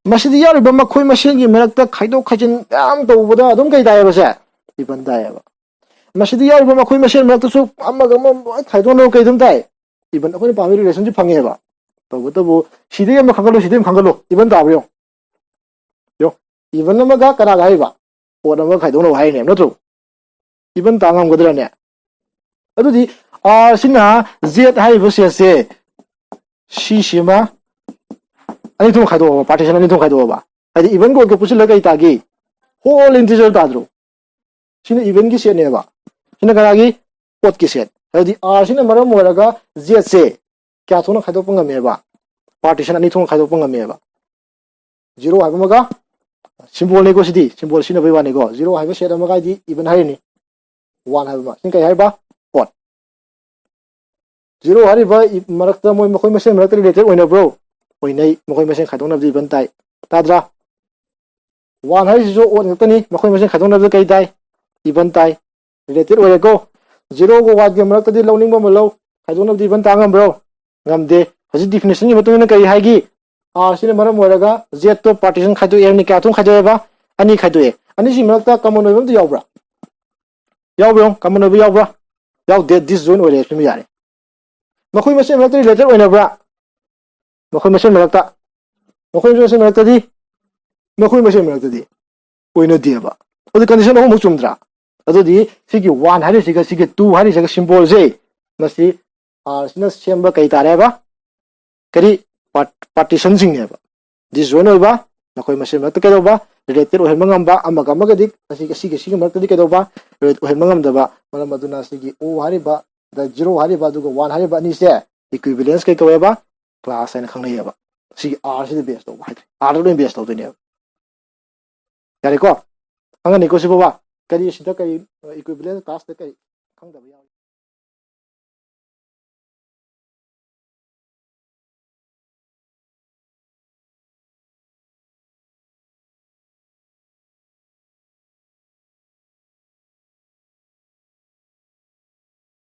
ꯃꯁꯤꯗ ꯌꯥꯎꯔꯤꯕ ꯃꯈꯣꯏ ꯃꯁꯦꯟꯒꯤ ꯃꯔꯛꯇ ꯈꯥꯏꯗꯣꯛ ꯈꯥꯏꯖꯤꯟ ꯃꯌꯥꯝ ꯇꯧꯕꯗ ꯑꯗꯨꯝ ꯀꯩ ꯇꯥꯏꯌꯦꯕ ꯁꯦ? Even ꯇꯥꯏꯌꯦꯕ꯫ ꯃꯁꯤꯗ ꯌꯥꯎꯔꯤꯕ ꯃꯈꯣꯏ ꯃꯁꯦꯟ ꯃꯔꯛꯇꯁꯨ ꯑꯃꯒ ꯑꯃ ꯂꯣꯏ ꯈꯥꯏꯗꯣꯛꯅꯕ ꯀꯩ ꯑꯗꯨꯝ ꯇꯥꯏ? Even. ꯑꯩꯈꯣꯏꯅ ꯄꯥꯝꯃꯤ ꯔꯤꯂꯦꯁꯟꯁꯤ ꯐꯪꯉꯦꯕ꯫ ꯇꯧꯕꯇꯕꯨ ꯁꯤꯗꯒꯤ ꯑꯃ ꯈꯪꯒꯠꯂꯨ, ꯁꯤꯗꯒꯤ ꯑꯃ ꯈꯪꯒꯠꯂꯨ, even ꯇꯥꯕ꯭ꯔꯥ ꯌꯦꯡꯉꯣ꯫ ꯌꯦꯡꯉꯣ, even ꯑꯃꯒ ꯀꯅꯥꯒ ꯍꯥꯏꯔꯤꯕ? ꯑꯣꯗ ꯑꯃꯒ ꯈꯥꯏꯗꯣꯛꯅꯧ ꯍꯥꯏꯔꯤꯅꯦꯕ, ꯅꯠꯇ꯭ꯔꯣ? Even ꯇꯥ ꯉꯝꯒꯗ꯭ꯔꯅꯦ? ꯑꯗꯨꯗꯤ R ꯁꯤꯅ Z ꯍꯥꯏꯔꯤꯕ ꯁꯦꯠꯁꯦ, ꯁꯤ ꯁꯤꯃ ꯑꯅꯤ ꯊꯣꯛꯅ ꯈꯥꯏꯗꯣꯛꯑꯕ, partition ꯑꯅꯤ ꯊꯣꯛꯅ ꯈꯥꯏꯗꯣꯛꯑꯕ, ꯍꯥꯏꯗꯤ even ꯒ ꯑꯣꯗꯀ ꯄꯨꯟꯁꯤꯜꯂꯒ ꯀꯩ ꯇꯥꯒꯦ? Whole integer ꯇꯥꯗ꯭ꯔꯣ? ꯁꯤꯅ even ꯒꯤ ꯁꯦꯠꯅꯦꯕ, ꯁꯤꯅ ꯀꯅꯥꯒꯤ? ꯑꯣꯗꯀꯤ ꯁꯦꯠ꯫ ꯑꯗꯨꯗꯤ R ꯁꯤꯅ ꯃꯔꯝ ꯑꯣꯏꯔꯒ Z ꯁꯦ ꯀꯌꯥ ꯊꯣꯛꯅ ꯈꯥꯏꯗꯣꯛꯄ ꯉꯝꯃꯦꯕ? Partition ꯑꯅꯤ ꯊꯣꯛꯅ ꯈꯥꯏꯗꯣꯛꯄ ꯉꯝꯃꯦꯕ꯫ Zero ꯍꯥꯏꯕ ꯑꯃꯒ, symbol ꯅꯤꯀꯣ ꯁꯤꯗꯤ, symbol ꯁꯤꯖꯤꯟꯅꯕꯩ ꯋꯥꯅꯤꯀꯣ꯫ Zero ꯍꯥꯏꯕ ꯁꯦꯠ ꯑꯃꯒ ꯍꯥꯏꯗꯤ even ꯍꯥꯏꯔꯤꯅꯤ, one ꯍꯥꯏꯕ ꯑꯃ꯫ ꯁꯤꯅ ꯀꯩ ꯍꯥꯏꯕ? Odd꯫ Zero ꯍꯥꯏꯔꯤꯕ ꯃꯔꯛꯇ, ꯃꯣꯏ, ꯃꯈꯣꯏ ꯃꯁꯦꯟ ꯃꯔꯛꯇ related ꯑꯣꯏꯅꯕ꯭ꯔꯣ? ꯑꯣꯏꯅꯩ꯫ ꯃꯈꯣꯏ ꯃꯁꯦꯟ ꯈꯥꯏꯗꯣꯛꯅꯕꯗꯤ even ꯇꯥꯏ꯫ ꯇꯥꯗ꯭ꯔꯥ? One ꯍꯥꯏꯔꯤꯁꯤꯁꯨ odd ꯉꯥꯛꯇꯅꯤ, ꯃꯈꯣꯏ ꯃꯁꯦꯟ ꯈꯥꯏꯗꯣꯛꯅꯕꯗ ꯀꯩ ꯇꯥꯏ? Even ꯇꯥꯏ꯫ Related ꯑꯣꯏꯔꯦꯀꯣ꯫ Zero ꯒ one ꯒ ꯃꯔꯛꯇꯗꯤ ꯂꯧꯅꯤꯡꯕ ꯑꯃ ꯂꯧ, ꯈꯥꯏꯗꯣꯛꯅꯕꯗꯤ even ꯇꯥ ꯉꯝꯕ꯭ꯔꯣ? ꯉꯝꯗꯦ꯫ ꯍꯧꯖꯤꯛ definition ꯒꯤ ꯃꯇꯨꯡ ꯏꯟꯅ ꯀꯔꯤ ꯍꯥꯏꯒꯦ? R ꯁꯤꯅ ꯃꯔꯝ ꯑꯣꯏꯔꯒ Z ꯇꯣ partition ꯈꯥꯏꯗꯣꯛꯑꯦ ꯍꯥꯏꯕꯅꯤ꯫ ꯀꯌꯥ ꯊꯣꯛꯅ ꯈꯥꯏꯗꯣꯛꯑꯦꯕ? ꯑꯅꯤ ꯈꯥꯏꯗꯣꯛꯑꯦ꯫ ꯑꯅꯤꯁꯤ ꯃꯔꯛꯇ common ꯑꯣꯏꯕ ꯑꯝꯇ ꯌꯥꯎꯕ꯭ꯔꯥ? ꯌꯥꯎꯕ꯭ꯔꯥ ꯌꯦꯡꯉꯨ, common ꯑꯣꯏꯕ ꯌꯥꯎꯕ꯭ꯔꯥ? ꯌꯥꯎꯗꯦ, disjoint ꯑꯣꯏꯔꯦ ꯁꯤꯃ ꯌꯥꯔꯦ꯫ ꯃꯈꯣꯏ ꯃꯁꯦꯟ ꯃꯔꯛꯇ related ꯑꯣꯏꯅꯕ꯭ꯔꯥ? ꯃꯈꯣꯏ ꯃꯁꯦꯟ ꯃꯔꯛꯇ, ꯃꯈꯣꯏ ꯃꯁꯦꯟ ꯃꯔꯛꯇꯗꯤ, ꯃꯈꯣꯏ ꯃꯁꯦꯟ ꯃꯔꯛꯇꯗꯤ ꯑꯣꯏꯅꯗꯦꯕ꯫ ꯑꯗꯨ condition ꯑꯍꯨꯝꯃꯛ ꯆꯨꯝꯗ꯭ꯔꯥ? ꯑꯗꯨꯗꯤ ꯁꯤꯒꯤ one ꯍꯥꯏꯔꯤꯁꯤꯒ ꯁꯤꯒꯤ two ꯍꯥꯏꯔꯤꯁꯤꯒ symbol ꯁꯦ, ꯃꯁꯤ R ꯁꯤꯅ ꯁꯦꯝꯕ ꯀꯩ ꯇꯥꯔꯦꯕ? ꯀꯔꯤ? Part-, partition ꯁꯤꯡꯅꯦꯕ꯫ Disjoint ꯑꯣꯏꯕ, ꯃꯈꯣꯏ ꯃꯁꯦꯟ ꯃꯔꯛꯇ ꯀꯩꯗꯧꯕ? Related ꯑꯣꯏꯍꯟꯕ ꯉꯝꯕ, ꯑꯃꯒ ꯑꯃꯒꯗꯤ ꯑꯁꯤꯒ, ꯑꯁꯤꯒ, ꯁꯤꯒꯤ ꯃꯔꯛꯇꯗꯤ ꯀꯩꯗꯧꯕ? Relate ꯑꯣꯏꯍꯟꯕ ꯉꯝꯗꯕ꯫ ꯃꯔꯝ ꯑꯗꯨꯅ ꯁꯤꯒꯤ O ꯍꯥꯏꯔꯤꯕ, the zero ꯍꯥꯏꯔꯤꯕ ꯑꯗꯨꯒ one ꯍꯥꯏꯔꯤꯕ ꯑꯅꯤꯁꯦ equivalence ꯀꯩ ꯀꯧꯋꯦꯕ? Class ꯍꯥꯏꯅ ꯈꯪꯅꯩꯌꯦꯕ꯫ ꯁꯤꯒꯤ R ꯁꯤꯗ base ꯇꯧꯕ ꯍꯥꯏꯇꯥꯔꯦ꯫ R ꯗ ꯂꯣꯏ base ꯇꯧꯗꯣꯏꯅꯦꯕ꯫ ꯌꯥꯔꯦꯀꯣ? ꯈꯪꯉꯅꯤꯀꯣ ꯁꯤ ꯐꯥꯎꯕ? ꯀꯔꯤ ꯁꯤꯗ ꯀꯔꯤ equivalence classꯇ ꯀꯔꯤ ꯈꯪꯗꯕ ꯌꯥꯎꯔꯤ?